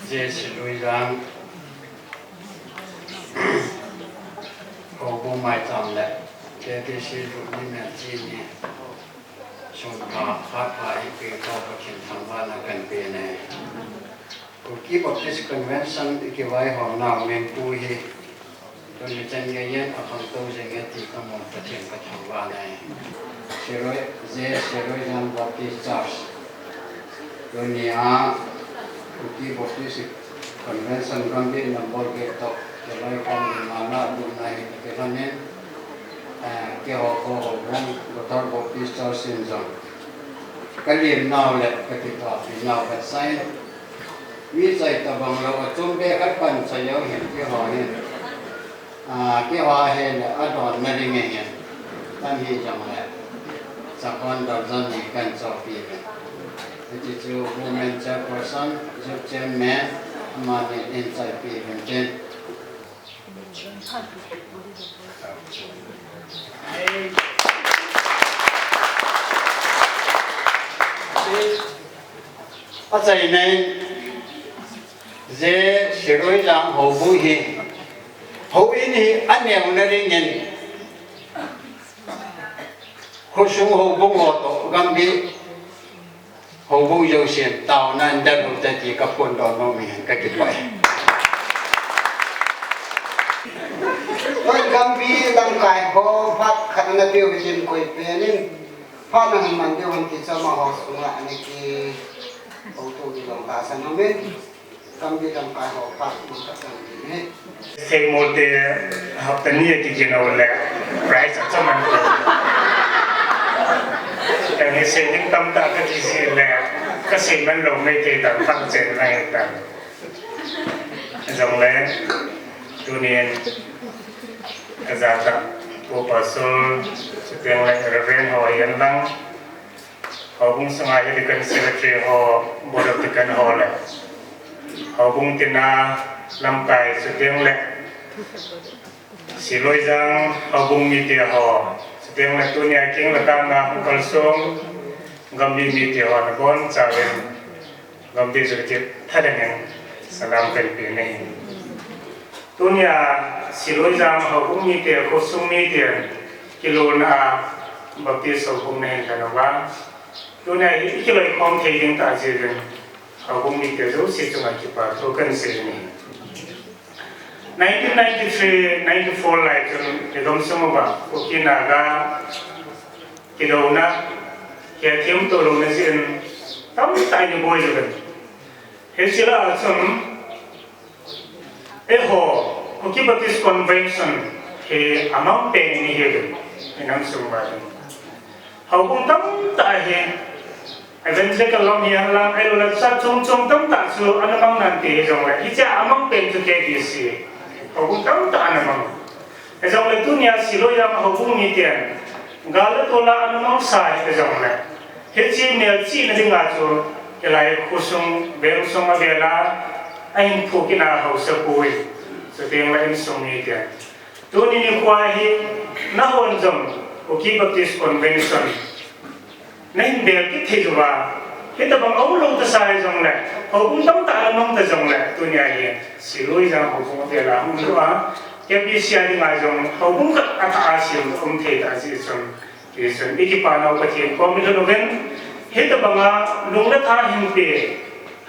J C Luijang Houbung maicham le K B C Lut ni Melchih ni sum pha phat pha eipeh u Pathen thangvahna kahin pe e. Kuki Baptist Convention i kivaihom nau min pu hi, tuni chan geiyin akhangtou jing e ti kamun Pathen kathangvah e. Shirui, J. Shirui Jan Baptist Church. Tunia Kuki Baptist Convention Gambih number eight toh kivaihom ding a na ding ahi ti kahin, eh, keiho kho houbung Lothar Baptist Church in jong kalemnau le kakipapinau kasei. Mi chai tabang lou, achom be khat pan chai jong hin keiho hin. Ah, keiho hile adonna ding ahin. Tam hijongle, chakon darjan ni kahin chohpeh uve. Hiti chu women chairperson, youth chairman, amani in chohpeh uvin tin. Achaina in, J. Shirui Jan houbung hi, houin hi aneona dingin, khosung houbung ho toh Gambih houbung jousen taona in dalha ute ti kaphondoh nom in kakipah e. Koi Gambih lamkai ho phat khat ana peh u hitin koi pen in phat ana man diu ham ti chu amaho sunga ana kihouto diu jong tahsan umin. Gambih lamkai ho phat mun khat ana ding ahi. Seimu te hapta ni a kijin u le prize achaman ko. Hi sei ding tamtah kati jeh le, kasei man lou maithei tan, pang chen lai tan. Jongle, tunin, kajah tah, Pu Pastor, chuteng le Reverend ho hihen lang, houbung sunga hi Deacon Secretary ho, Board of Deacon ho le, houbung tina lamkai, chuteng le, Siloijang houbung mite ho, chuteng le tunia keng le kang a hung kalsong, gamgi mite ho nabonchauvin, gamgi chu kiti thalheng in salam kahin pe nahi. Tunia Siloijang houbung mite, khosung mite, kilona a Baptist houbung nahin lhun uva, tunia hi kiloikhom thei ding tah jeh uvin, houbung mite jouse chunga kipa thu kahin sei nahi. Nineteen ninety-three ninety-four lai chun, igamsung uva, Kuki Naga, kidouna, kihethem to louna jeh in, tamtah in iboi uvin. Hiche lah a chun, eiho, Kuki Baptist Convention hi amang pen in ihiuvin, inam sung uva hin. Houbung tamtah hi, Evangelical lam hihen lang, ahilouleh jat chom chom tamtah chu ana mang nante hijongle, hichea amang pen chu K B C. Houbung tamtah ana mang. Hijongle tunia Siloijang houbung miten, gal le tol a ana mangsa hite jongle, hiche melchihna dinga chu, hilai khosung, vengsung avel a, ahin phu kit a haosapu in, chuteng le insung miten. Tuni nikho hi, nahon jong, Kuki Baptist Convention nahin bel kit thei uva, hitobang aum lou tasa hijongle, houbung tamtah ana mang ta jongle, tunia hi, Siloijang houbung avel a hung lhun uva, K B C a dinga jong, houbung khat athah a sem um thei tah jeh chun, hichun, ikipa nau Pathen kom ilhun uvin, hitobanga lung le tha hin pe,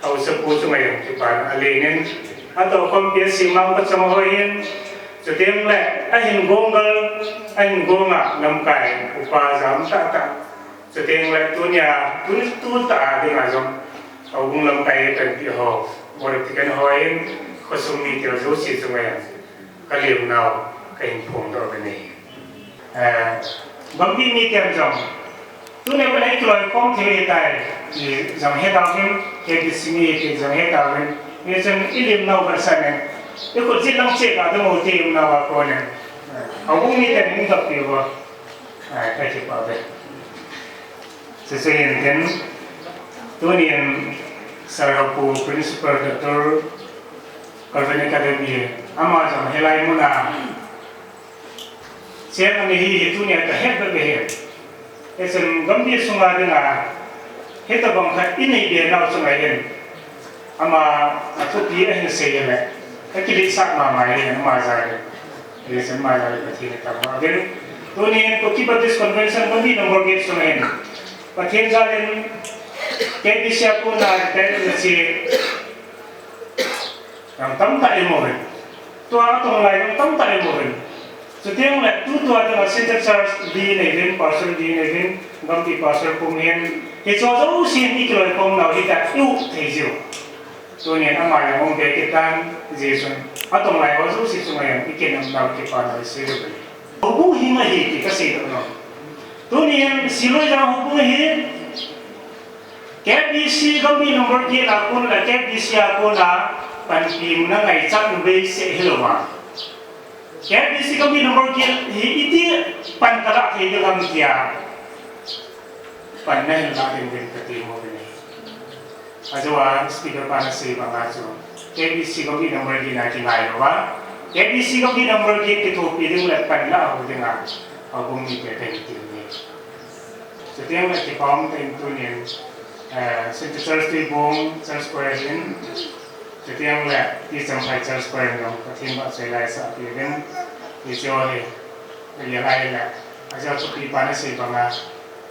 haosapu chunga jong kipana alen in, atoukhompi a Simang Pachong ho hin, chuteng le ahin gonggal, ahin gong a lamkai upa jam tahtah, chuteng le tunia, tuni tutah a dinga jong, houbung lamkai panpi ho, Board of Deacon ho hin, khosung mite jouse chunga jong, kalemnau kahin phongdoh uve. Eh, gamgi miten jong, tuni a pat a ikiloikhom thei u ahitai ti jong hetauvin, K B C mi ti jong hetauvin, hichun ilemnau kasah in, ikhut jit lang cheh a dong u ti umnau a kon in, eh, houbung miten in gappi uva, eh, kakipah uve. Chuche hin tin, tunin Sir Hapu Principal Doctor Calvin Academy, ama jong hilai muna cheng ana hi hi tunia kahet bep ahi. Hichun gamgi sunga dinga hitobang khat inei be nau chunga hin, ama athupi ahin sei le, kakiletsah mama e, ama jal in. Hichun ama jal in Pathen in thangvah uvin. Tunin Kuki Baptist Convention Committee number eight sunga hin, Pathen jal in K B C a kona retired nache jong tamtah imu uvin. Tua atong lai jong tamtah imu uvin. Chuteng le tutua dinga Central Church D neiyuvin, Pastor D neiyuvin, gamgi Pastor pum hin, hicheho jousen ikiloikhom nau hitia ium thei jiu. Tunin ama jong hung be kit tan, hijeh chun atong lai ho jouse chunga jong ikinepnau kipana isei uve. Houbung hing ahi ti kasei nom. Tunin Siloijang houbung hi K B C gamgi number eight a kon le K B C a kona panpina ngaichat u beisei hilouva, K B C gamgi number eight hi iti pan kalah thei ding ham tia pan nahin lah ding uvin kati uve. Ajeh a speaker pan asei banga chu K B C gamgi number eight a kingai louva, K B C gamgi number eight kithopi ding le pan lah ho dinga houbung mite kahin ti uve. Chuteng le kipa um tah in tunin, eh, Central Church Tuibong Church Choir hin, chuteng le Tichamphai Church Choir hin jong Pathen vahchoi la isah peh uvin, hicheho hi, ahilouleh, ajeh chu pipa nasei banga,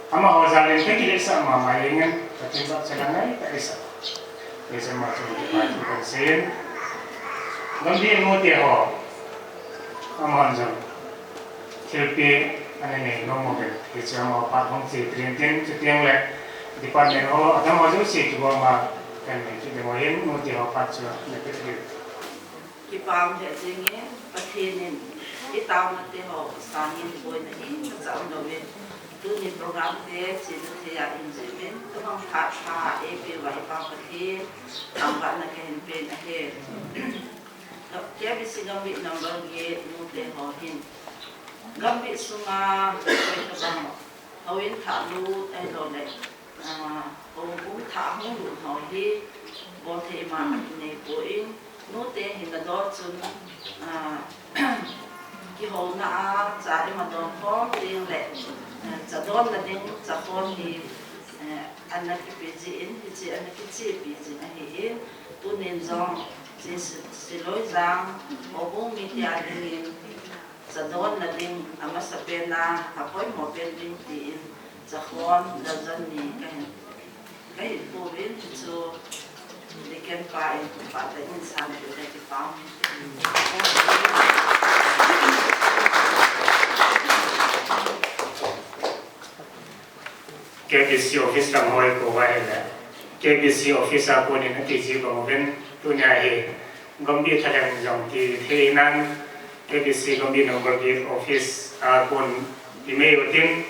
amaho jal in kakiletsah mama jengin, Pathen vahchoi la ngaitah isah. Hichun ama chunga kipa thu kasei in, gamgi nute ho, amahon jong thilpeh ana nei nom uvin, hiche amaho phat hung che ding tin, chuteng le department ho, adang ho jouse kigoma kanei kit ding u ahin, nute ho phat chu napeh diu. Kipa um lheh jenge, Pathen in itaona teho sangin boina imacha umlouvin, Tuni program te china thei a in jeh in, tobang phat pha eipeuva i Pa Pathen thangvahna kahin pen ahi. K B C Gambih number eight nute ho hin, Gambih sunga koi tabang houin thah lut ahilouleh, ah, houbung thah hung lut ho hi bol thei ma ahi nei poi. Nute hin nadol chun, ah, kihouna a cha ima don khom teng le, eh, cha donna ding, cha khon hi, eh, ana kipe jin, hiche ana kichepi jin ahi in, tunin jong, hiche Si-, Siloijang houbung mite a dingin, cha donna ding, amasapen a, apoimo pen ding tin, cha khon, dozen ni kahin, kahin pouvin, hichu, Deacon pa in, pa te in san tu te kipah. K B C office lang hoi ko va le. K B C office a konin ati ji bang uvin tunia hi Gambih thalheng jong ti thei nan K B C Gambih number eight office a kon i mei utin,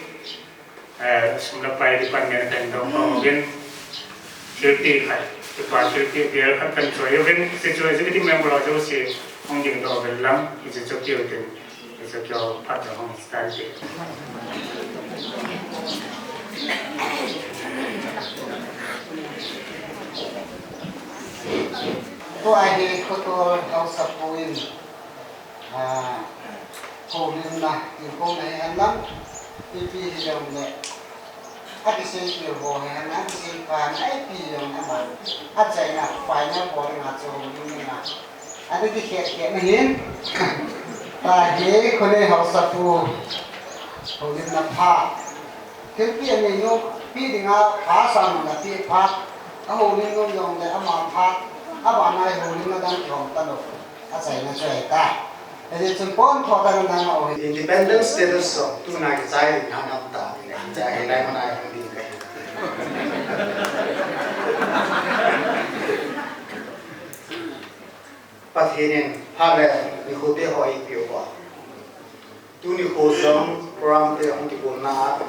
eh, sum le pai department kan dong bang uvin thilpi khat, kipa thilpi bial khat kan choi uvin, hichu executive member ho jouse hung ding doh uvin lang, hichu choi utin. It's okay, I'll pass the home stand here. Tua hi Khotol Haosapu in, ah, houlimna, houlimna hi henlang, ipi hijongle, akisei peh ho hi henlang, akisei pa na ipi jong ama, achaina final bol dinga chu houlimna. Adeh kikhet khet na hin. Tua hi Khonei Haosapu houlimna phat. Thilpi anei nu, pi dinga pha sang na pi phat. Ahoulim nu jong le ama phat. Abana houlimna dang kihong talou. Achaina chu ahitai. Ajeh chun pon tho ta na na o. Independence status so, tuna kichai na nam ta. Chai lai mana hung ding kahi. Pathen in phat le nikho te ho eipeh uva. Tuni kho jong program te hung kibolna a,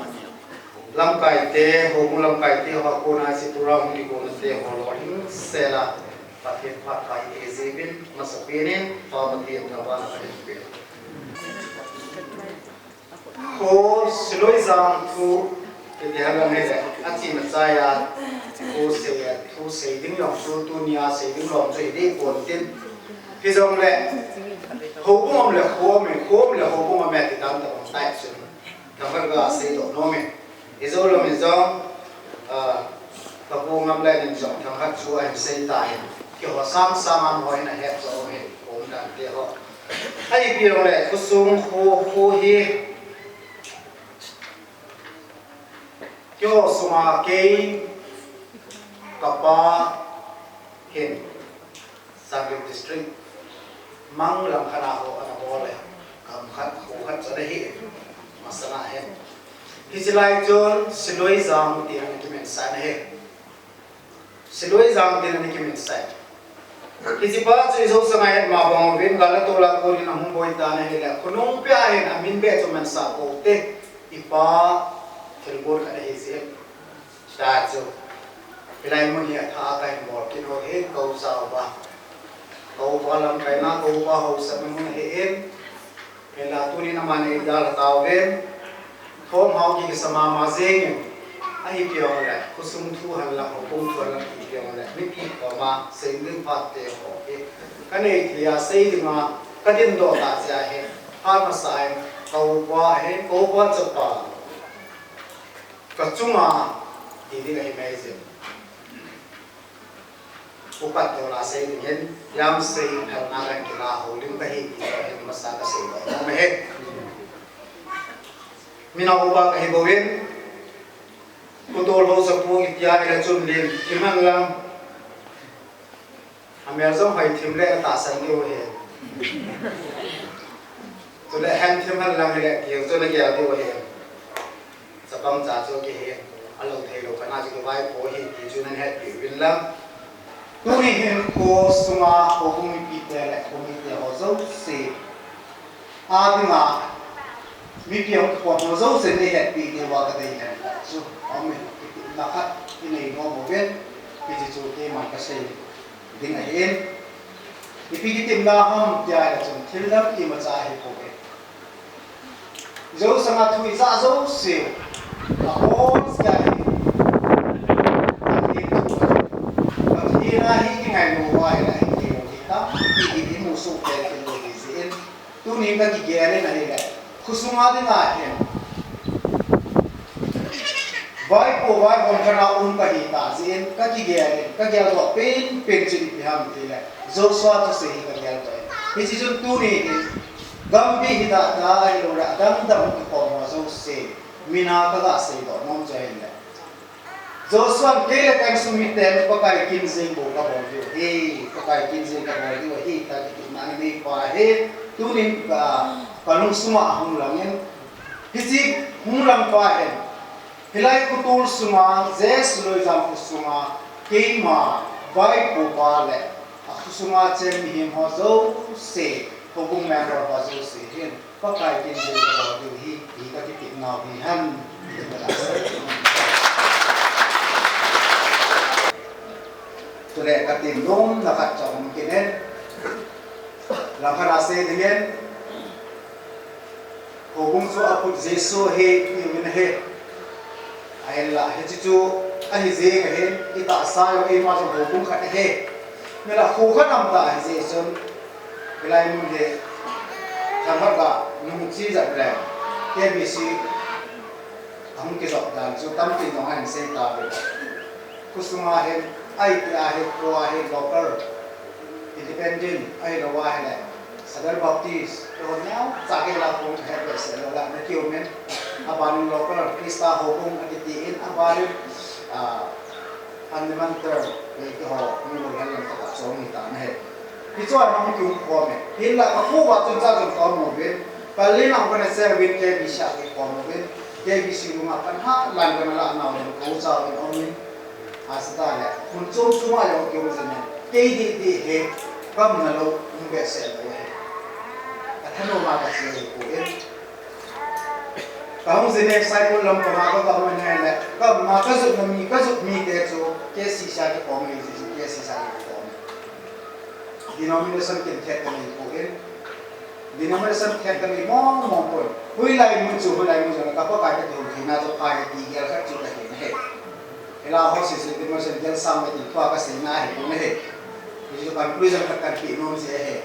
lamkai te, houbung lamkai te ho a kona hiche program hung kibolna te ho lolhing sel a, Pathen phat pha eipeh jeh uvin, masapen in, Pa Pathen thangvahna kahin pe. Kho Siloijang thu, kiti henlang hile, achim achai a, thu sei, thu sei ding jong chu, tunia sei ding lom chu hiding pon tin. Hijongle, houbung um le kho um, kho um le houbung um ti dan tabang tai chun. Thangvah ga seidoh nom e. Ijou lam in jong, ah, Kapu Ngamlen in jong thangvah chu ahin sei tai. Keiho sang sang amaho hin ahet jo e, um dan te ho. Ahi jongle, khosung kho, kho hi. Keiho sunga kei, kapa, hin. Sanglim District, Mang Langkhat a ho ana bol e, gam khat, kho khat chu ana hi, masang a hin. Hiche lai chun Siloijang tin ana kimin sah in ahi. Siloijang tin ana kimin sah in. Hiche pa chu i jouse a het ma bang uvin, gal le tol a konin ahung boi tan ahile, khonung pia hin amin beh chu man sah pou te, i pa thilgon khat ahi jeh in. Tua chu, hilai mun hi athah a kahin bol kit u ahin, ka upa. Ka upa lamkaina, ka upa haosatna mun ahin. Hinla tunin aman eidalha tauvin. Thom hao kikisa mama jengin. Ahi jongle, khosung thu henlang, houbung thu henlang ti jongle, mipi koma, sei ding phat te ho hi. Ka nei thei a, sei dinga, ka dingdoh tah jeh ahi. Phat masa in, ka upa ahin, ka upa chapa. Ka chunga ti ding ahi mai jeh. Upat dola sei ding hin, jam sei phalna kan kila houlim kahi ti ding hin masa ka seidoh nom ahi. Mina upa kahi bouvin, Khotol Haosapu itia ila chun lim, iman lang. Amel jong hoi thim le atahsan diu ahi. Chule hen thim hen lang hile, ti chu nagel diu ahi. Chapang cha chu kihi, alou thei lou kana chu kivaipo ahi, ti chu nahetpi uvin lang. Tuni hin kho sunga, kho bung mipi te le, kho mite ho jouse. A dinga, Mipi ahung kikhom ho jouse nei hetpi diu a kadei hen chu. Amen. Kiti na khat inei nom uvin. Hiche chu keiman kasei ding ahin. Ipi kitimna ham tia ahile chun thil dang imacha ahipoi. Jou sanga thu ijah jouse. Abon sia hi. Pathen a hi kingailu uva ahile ahi thei lou hi tampi hi imu sohkei thei lou hi jeh in. Tunin kakigel in ahile, khosunga dinga hin vaipo vaihom khat a um kahi tah jeh in kakigel in, kageldoh penpen chu ipi ham tile, Joshua thusei hi kageldoh in. Hiche chun tuni hin, Gambih hita ta ahiloule adang dang kikhom ho jouse, min a kaga seidoh nom chu ahile, Joshua'n kei le ka insung miten Pakai kin jeng bou kabol diu ahi, Pakai kin jeng kabol diu ahi, tia kitimna anei pa hi, tunin ka, kalungsunga ahung langin, hiche hung lang pa hin, hilai khotol sunga, J S Loijang khosunga, keima, vaipo pa le, akhosunga cheng mihem ho jouse, houbung member ho jouse hin, Pakai kin jeng kabol diu ahi, ti kakitimnau hi hen, ti kaga sei. Chule katimna nomna khat chu um kit in. Langkhat a sei dingin, houbung chu aphut Jesu ahi, tiuvin ahi. Ahinla, hiche chu ahi jeng ahin, itahsa jong eima jong houbung khat ahi. Hinla kho khat aum tah ahi jeh chun, hilai mun hi, themkhat ga nungche jep le, K B C ahung kijop dan chu tamtah in jong ahin sei tauvin. Khosunga hin, I T I ahi, kho ahi, local, independent, ahilou ahile, Southern Baptist, keiho neocha kei la kong kahet behseh lou la, na kium in, abanin local, Christa houbung akiti in, abanin, ah, fundamental, keiho, mi lou hen lang tah a chong hitan ahi. Hichea nahung kium khom e. Hinla kakho uva chun cha chun kaum uvin, kalin lang kana che uvin, K B C a kikhom uvin, K B C lunga kana ha, lan kana la nau in, ka u cha uvin um in, Asita le, hun chom chom a jong kium jing in, kei didi hi, kaumna lou, um behseh lou hi. Kathanoma kache ahipoi. Kahung jing in Saikul lam koma kaga um in ahile, kaumna kajotna mi, kajot mite chu, K C C a kikhom ahi, K C C a kikhom. Denomination kimkhat kanei poi. Denomination khat kanei mong mong poi. Hoilai mun chu, hoilai mun chu, ka Pakai ka kihou theina chu, ka hiti gel khat chu kahin ahi. Hilai ho C C denomination gel sang le tin tua kaseina ahipoi ahi. Hichu conclusion khat kahin pe nom chu ahi.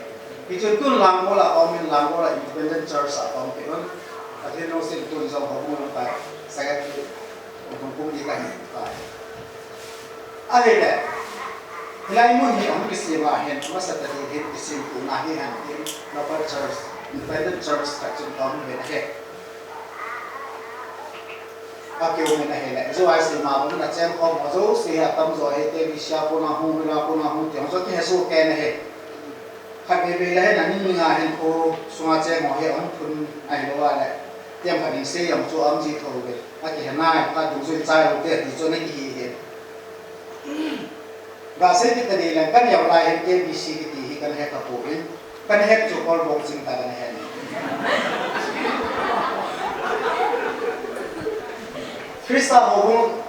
Hichu tun Langol a, Omin Langol a Independent Church a kaum kit un. Pathen lungset in tun jong houbung lamkai secretary, houbung kum di kahi tai. Ahile, hilai mun hi ahung kisem a hin, masatah in hin kisemtohna hi hen tin, local church, independent church khat chun kahung uvin ahi. Kakium in ahile, J Y C ma bang in acheng khom ho jouse hi atamjo hi, K B C a kona hung, hila kona hung, ti ho jouse kihe soh kei in ahi. Khatvei vei le hin, aning ning a hin khosunga cheng ho hi ahung phun ahilou le, themkhat in sei jong chu aum ji thou ve. Akihe nai, khat dungjuiin chai lou te, ti chu ana kihi hi. Gasei kit tading leng, kaneo lai hin K B C kiti hi kana het tapon, kana het chu Kolbong ching tah kana het. Christa houbung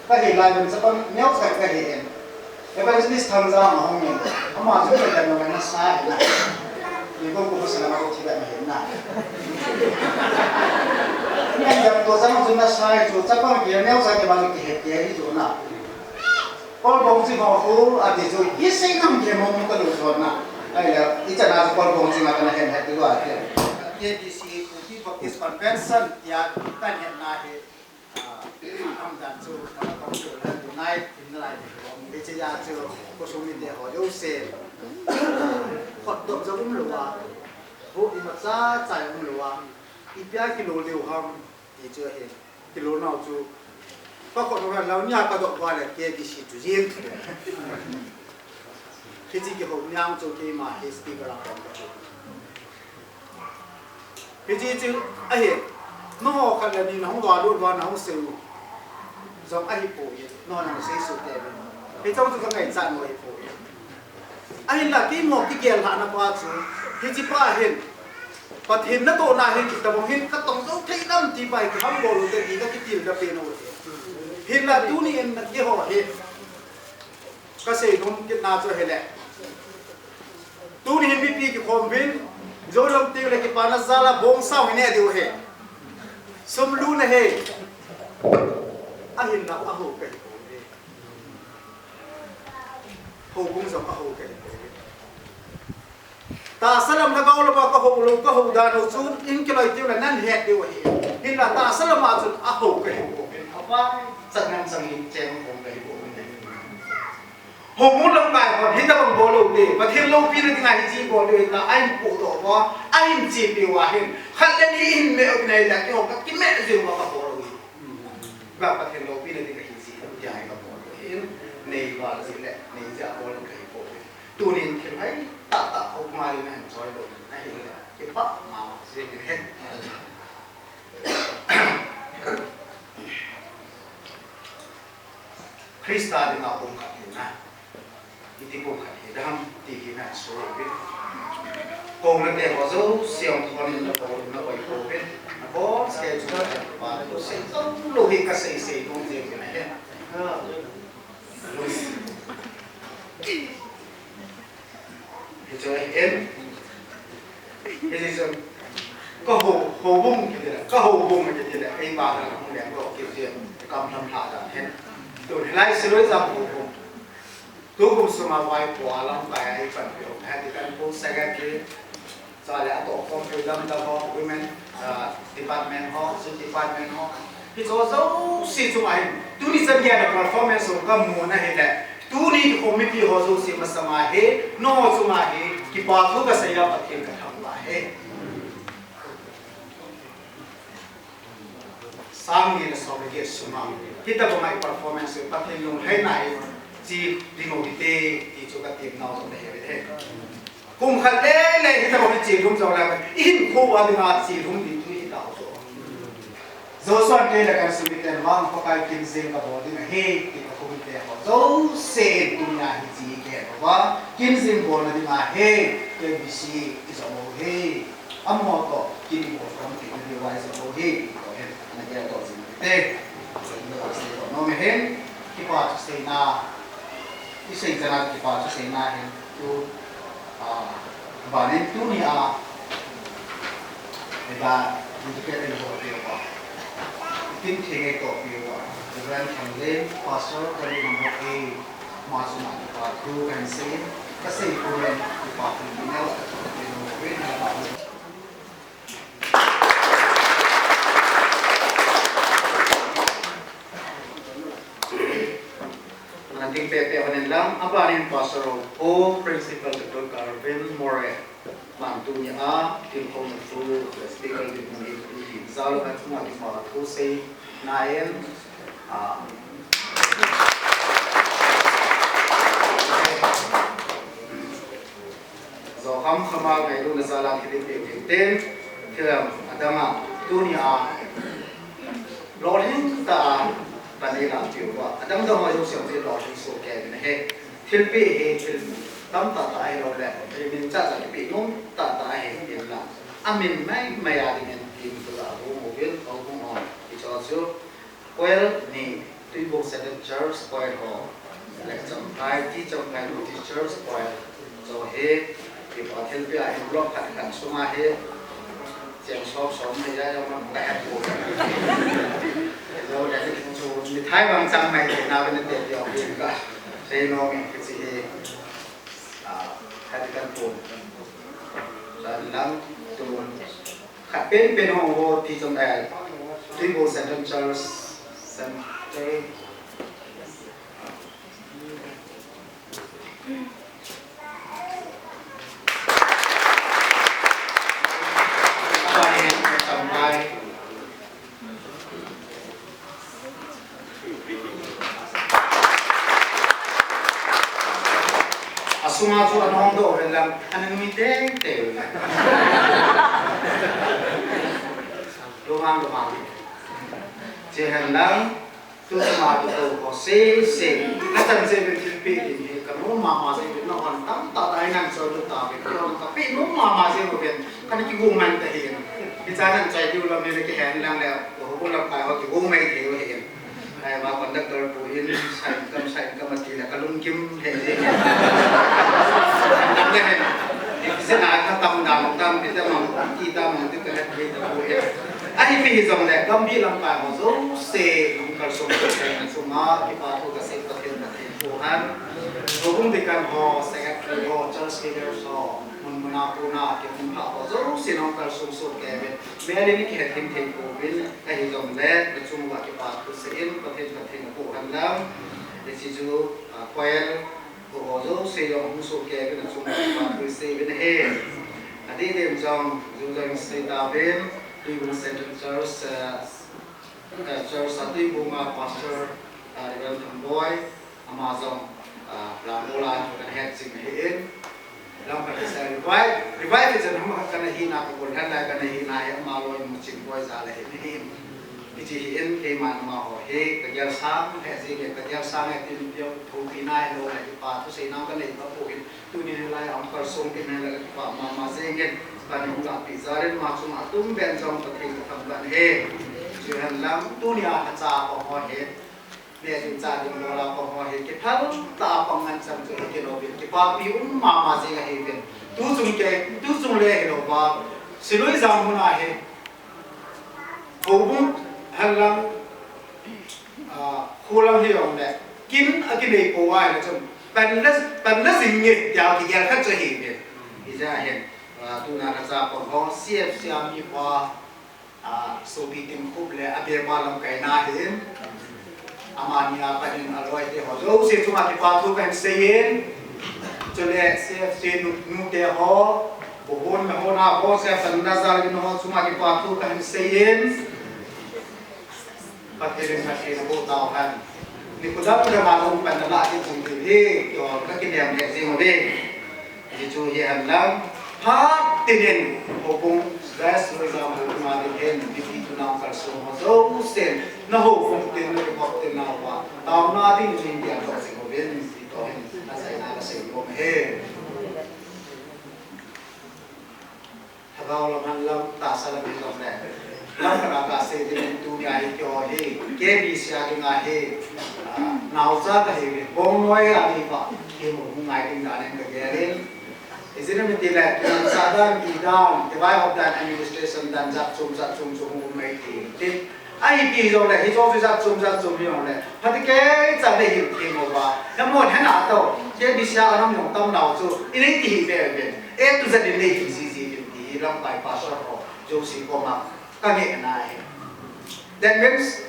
kahi lai hin chapang neocha kahi in. Evangelist Thangjang ahung in, ama chu kei dan nasa hi na. Ni ko ko sala ko thi ba ma hin na. Ni dam to jang chu nasa hi chu chapang kineocha kiba chu kihet kei hi chu na. Kolbong ching ho khu ati chu, isei ngam kei mong mong kalung thon na. Ahile, ichan a chu Kolbong ching a kana het het lou ati. K B C Kuki Baptist Convention tia kahin hetna hi, ah, aum dan chu, ah, kong chu la tu nai, tin nalai ni kong. Hiche a chu, khosung mite ho jouse, ah, khut dom jong umlou a, bu imacha cha umlou a, ipi a kilou lheh u ham, ti chu ahi. Kilou nau chu, ka khut nung lheh lou nia kadoh uva le K B C chu jeng. Hiche kihou niang chu keima hi speaker a kon ka chu. Hiche chu ahi, nangho khat le ni nahung valut uva nahung sei u jong ahipoi, nangho nang sei soh te uvin. Hiche chu ka ngaichat u ahipoi. Ahinla keima kigel lhahna pa chu, hiche pa hin, Pathen natohna hi kitobang hin katong jou thei nam ti pai kihambol u te ti kakitilda pen u ahi. Hinla tuni in keiho hi kaseinom kitna chu ahile, tuni hin mipi kikhom uvin, jou lam teng le kipana jal a bongsa u hi neh diu ahi. Sum luna hi ahinla ahou kahi pouve. Houbung jong ahou kahi pouve. Tahsa lam lhagao lama kahou lou, kahou dan u chun in kiloi tiu le nan het diu ahi. Hinla tahsa lama chun ahou kahi pouve. Avangchan nang chang in cheng khom kahi pouve. Houbung lamkai hon hitobang bol u te, Pathen loupina dinga hiche bol diu ahi tia ahin pohdoh uva, ahin chepi uva hin, khat le ni in meh u nai le keiho kakimeh jing uva kabol u hi. Ga Pathen loupina dinga hiche tia hi kabol u hin, neival jeh le, nei jeh a bol in kahi pouve. Tunin thil hoi tahtah houbung a ding nahin choi lou ahile, kipah mama jeng in ahi. Christa dinga pumkhat hina, iti pumkhat hidam ti hi nahin sei uvin. Kouna te ho jouse jong thonin nakou, nakoi pouvin. Nabonchauva chu pa, kasei jong lou hi kasei sei nom jeng uvin ahi. Hichu ahin, hichu kahou, houbung kiti le, kahoubung kiti le, ei pa na hung leng lou kiti, kam lam lha dan hin. Tun hilai Siloi jang houbung. Tukum sunga vaipo a lamkai a eipanpi u, hiti kan pu secretary, chule atoh khom pi lamdang ho, women, ah, department ho, youth department ho. Hicho jouse chunga hin, tuni chan geiya performance ho kamu na hile, tuni kikhom mipi ho jouse masanga hi, nangho chunga hi, kipa thu kasei a Pathen kathangvah e. Sang ni le som le get sunga, hitobanga i performance hi Pathen lunglhaina in che ding u hite, ti chu katem nau jong nahe uve. Kum khat le le hitobang hi chelhum jong le, i hinkho a dinga chelhum ding thu hi tao chu. Joshua te le kan sumit ten vang Pakai kin jing kabol ding ahi, ti kakhomite ho jouse in tunia hiche kihe uva, kin jing bolna dinga hi, K B C i jong u hi. Amaho toh kin ibol khom theina diuva ijong u hi, ti toh hin ana gel doh jing u hite. Ijong u sei doh nom ahin, kipa thu seina, isei chan a kipa thu seina hin, tu, ah, banin tunia, eba, dedicate eibol peh uva, tin theng eitoh peh uva, Reverend Khamlen, Pastor, Kali number eight, ama chunga kipa thu kahin sei in, kasei pum in, kipa thu kinel, Ana ding pehpeh hon in lang, abanin Pastor Rou Pu, Principal Doctor Calvin More, aman tunia, tilkhouna thu, Speaker Dinmun in, jal a chunga kipa thu seina in, ah, Jokham khama ngailutna jal a thil ipeh u hinte, thil adang a, tunia, lolhing tah a pan eilah peh uva, adang dang ho jouse jong lolhing soh kei uvin ahi. Thilpeh hi thil tamtah tah ahilou le, thil min chacha kipeh nom tahtah ahi, hinla, amin maimai a dingin tin kaja hung uvin, kahung uvin, hiche chu, Choir ni, Tuibong Central Church Choir ho, le Champhai, T Champhai Baptist Church Choir, jo hi, kipa thilpeh a envelope khat khat sunga hi, cheng som som hi ja jong man kahet poi. Jo le chu mithai vang chang mai te na vin te ti ong ka. Sei nom in kichi hi, ah, khat kan pon. Jan lang tun. Khat penpen ho, ho, T Champhai, Tuibong Central Church, Central. Asunga chu ana hong doh uvin lang, ana nui tei tei uvin lang. Lunghan lunghan. Hiche hen lang, tu sunga tu ho sese, achan cheh uvin thilpeh ding hi ka Nom mama jeng uvin, nahon tamtah tah in nang choi lut tauvin, keihon kape nom mama jeng uvin, kana kigong man tahih in. Hiche a nang choi diu lam hi nakihen lang le, houbung lamkai ho kigong mai thei u ahin. Ahivang conductor pu hin, "Sign kam, sign kam," ati le kalunggim lheh jeng in. Lam le hin, ijat a katam dan, tam pi tam, ti tam, ti kahet thei tapoi. Ahi pi hijongle, Gambih lamkai ho jouse, hung kalsong soh kei na chunga kipa thu kasei, Pathen, Pathen thu hen. Houbung deacon ho, secretary ho, church leaders ho, mun mun a kona kihung lha ho jouse, hung kalsong soh kei uvin. Mel in kihet thim thei pouvin, ahijongle, nachung uva kipa thu seiyin, Pathen, Pathen nakou hen lang. Hiche chu, ah, choir, Kho ho jouse jong hung soh kei uvin, achunga kipa thu isei uvin ahi. Adeh dem jong, jong jong isei tauvin, Tuibung Central Church, eh, eh, Church a Tuibung a Pastor, ah, Reverend Thamboi, ama jong, ah, Lambola kana het jing ahin. Lamka Revive, Revive hi chen ama kana hina, kakol hen lai kana hina hi, ama loi mu ching boi jal ahin ahin. Hiche hi in, keiman amaho hi kagel sang lheh jenge, kagel sang e tin, pia thopi na hilou le, kipa thu seina kanei tapon, tuni nilai a hung kalsong kit na le, kipa mama jenge, kana hung lahpeh jal in, ama chunga atum ben jong Pathen kathangvah e. Chuhen lang, tunia lhacha kong ho hi, neh ding chah ding bola kong ho hi, kiphal tah a pang ngen chang chu hi kilou vin, kipapi um mama jeng ahi vin. Tu chung kei, tu chung le hilou va, Silui jang mun a hi, Houbung hen lang, ah, kho lang hi jong le, kin akinei pou ahile chun, pan la, pan la jing nge, tia kigel khat chu ahi ve. Hijeh hin, ah, tuna lhacha kong ho, C F C a mi pa, ah, Sopi Timkhup le, abepa lamkaina hin. Amani a pat in aloi te ho jouse chunga kipa thu kahin seiyin. Chule C F C nu, nute ho, buhon me ho na ho se san na jal in ho chunga kipa thu kahin seiyin. Pathen in Pathen abol tau hen. Nikho dang dang a hung pan na la ti chung ti hi, to kakinem le jing uve. Hichu hi hen lang, phat tin in, houbung, Silui jang houbung a ding hin, mipi tunao kalsong ho jousen, na houbung tin, na kibop tin nauva, taona ding in India toh jing uvin, ti toh hin, achaina kasei nom e. Lhagao lam hen lang, tahsa lam hi jong le, lam kana kasei ding in tunia hi keiho hi, K B C a dinga hi, ah, naocha kahi uvin, Bongnoi a ding pa, hi mu hung ngai ding dan in kagel in, Ijeh inem itile, kinamsah dan, idan, divide of dan, administration dan, jat chom, jat chom chu hung um mai ti. Ti, ahi ti jongle, hiche chu jat chom, jat chom hi jongle, phatecha nei hin ti mo ba. Namon hena to, K B C a anam jong tam nau chu, inei ti hi ve ve. A to Z inei hi ji ji ti hi, lamkai pastor ho, jouse koma, kangehna ahi. That means,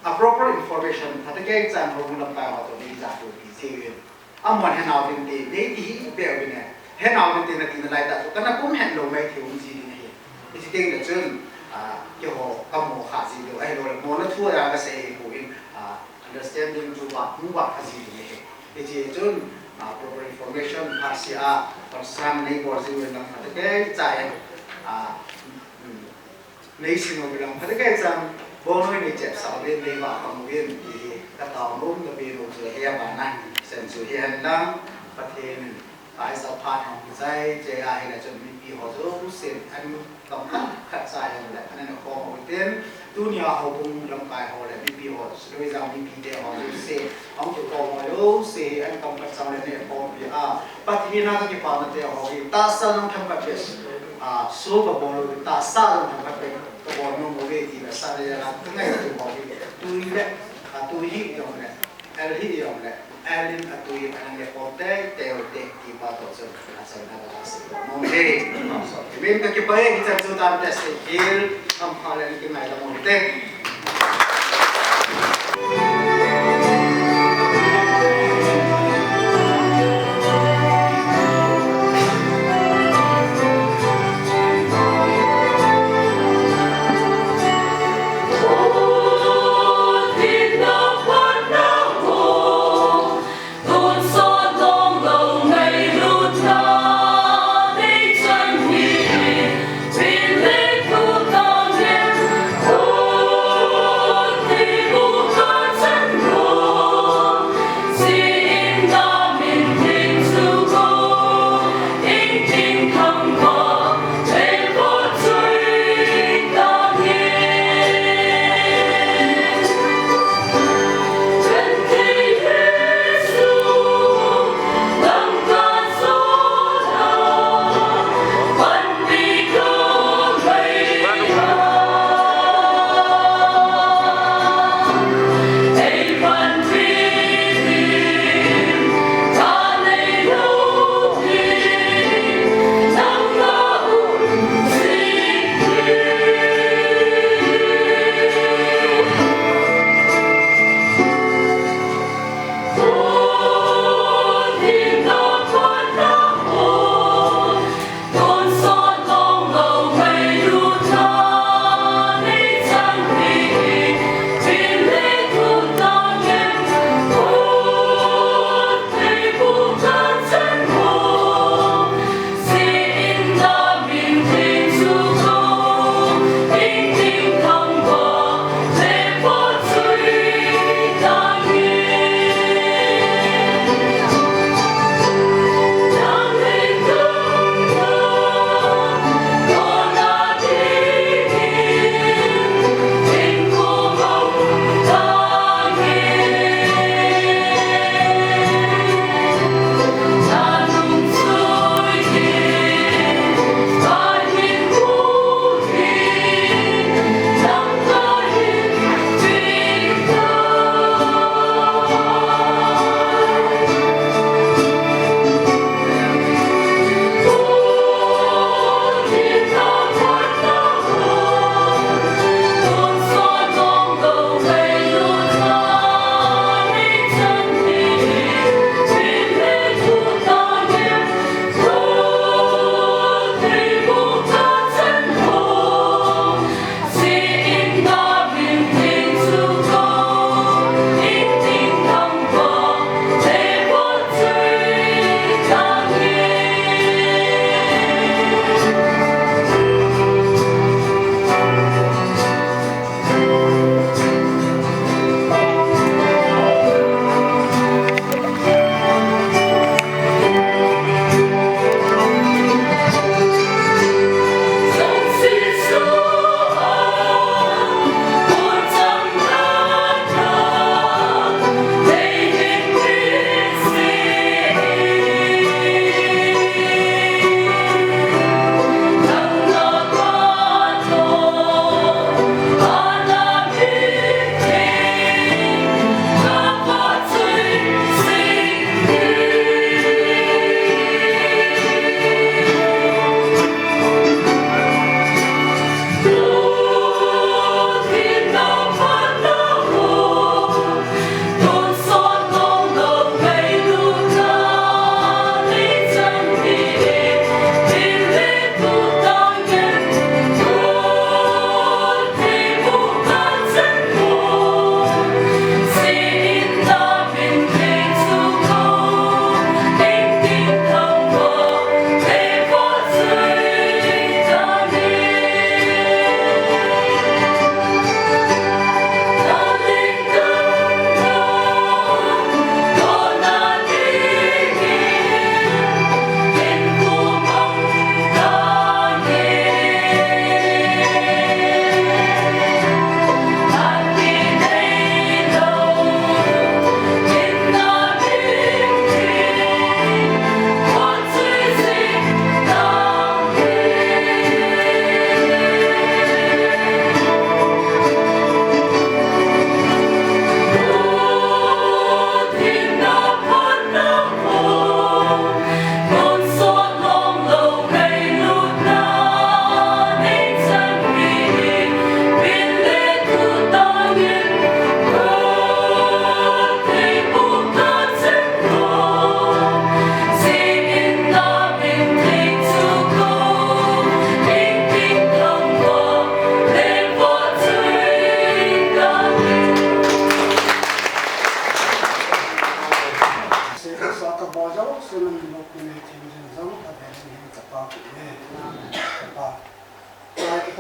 a proper information, phatecha ho lamkai ho to nei jat to ti ji ve. Amahon henau ding te, nei ti hi beh uvin e. Henau ding te nati nalai tah chu, kana kum het lou mai thei um ji ding ahi. Hiche teng le chun, ah, keiho kamu kha ji lou, ahilou le, mona thu a kasei hi bou in, ah, understanding chu ba, mu ba kha ji ding ahi. Hiche chun, ah, proper information, phatseh a, concern nei bol ji uvin lang phatecha e, ah, um, Nei seinom ulang, phatecha chang, Bongnoi nei chepsah uvin, nei vahkham uvin, ti hi, ka taonom, ka pe nom chu ahi abana, chan chu hi hen lang, Pathen in, ka Isa phat hong chai, chai ahile chun mipi ho jousen, an kam khat khat cha hen le, an ana khom uvin, tunia houbung lamkai ho le, mipi ho, Silui jang mipi te ho jouse, Ahung kikhom ho jouse hi an kam khat chang le neh khompi a. Pathen a kakipana te ho hi tahsa jong themkhat beh, ah, so kabol u, tahsa jong themkhat beh kabol nom uve ti le, sa le la kangai tu ho hi. Tui le, ah, tui hi jong le, el hi jong le, el in atui in ana neh khom teitei u te ti pa toh chun. Achaina kasei nom e. Amen. Kakipah e, hichan chu tante sei hel, kampha le kingaidam u hite.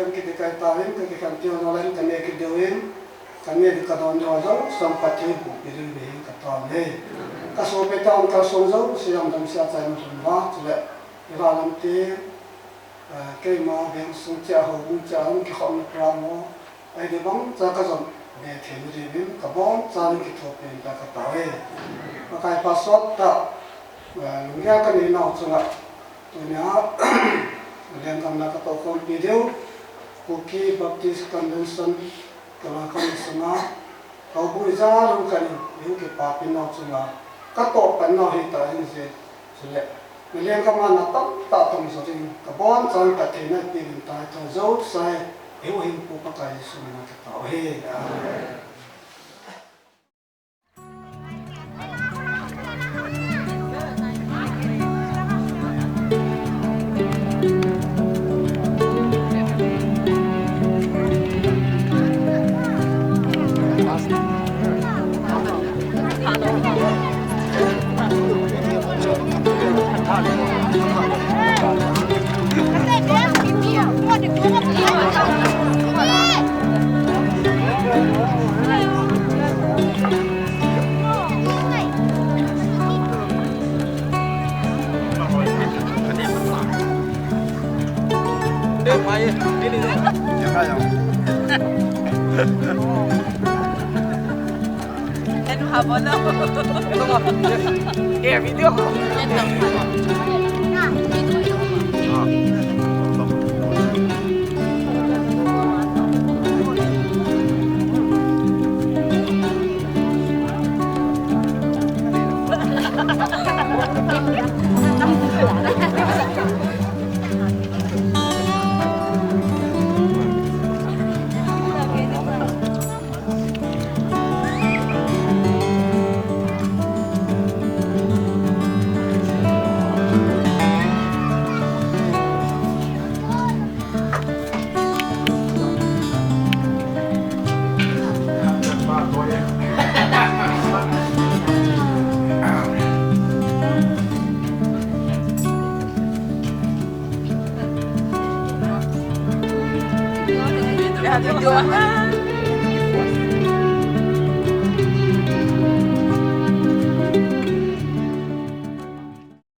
Kiti kai tauvin, kakikhen tiu nalai, kane kidiuvin, kane di kadon diu jouse Pathen in eihuhpi diu ahi kati uve. Kasopi tah un kalsong jouse jong damsel a chai nalhun uva, chule, ila lam ti, eh, keima veng sung cheh a, houbung cheh a, hung kikhopna program ho, ahi di bang cha kajon be thei diuvin, kabon chauvin kithopi in tia katao e. Pakai pa sot tah, eh, lunggel kanei nau chunga, tunia, lenggam na katoukhompi diu, Kuki Baptist Convention, Kalakon sunga, houbung ijat ham khat in, eikipapi nau chunga, katoh pan nau hita in je, chule, na lenggam a na tamtah tong jo ding, kabon chauvin Pathen in eipe uvin tia, tua jouse, eihuhhingpu Pakai Jesu min a katao e. Amen.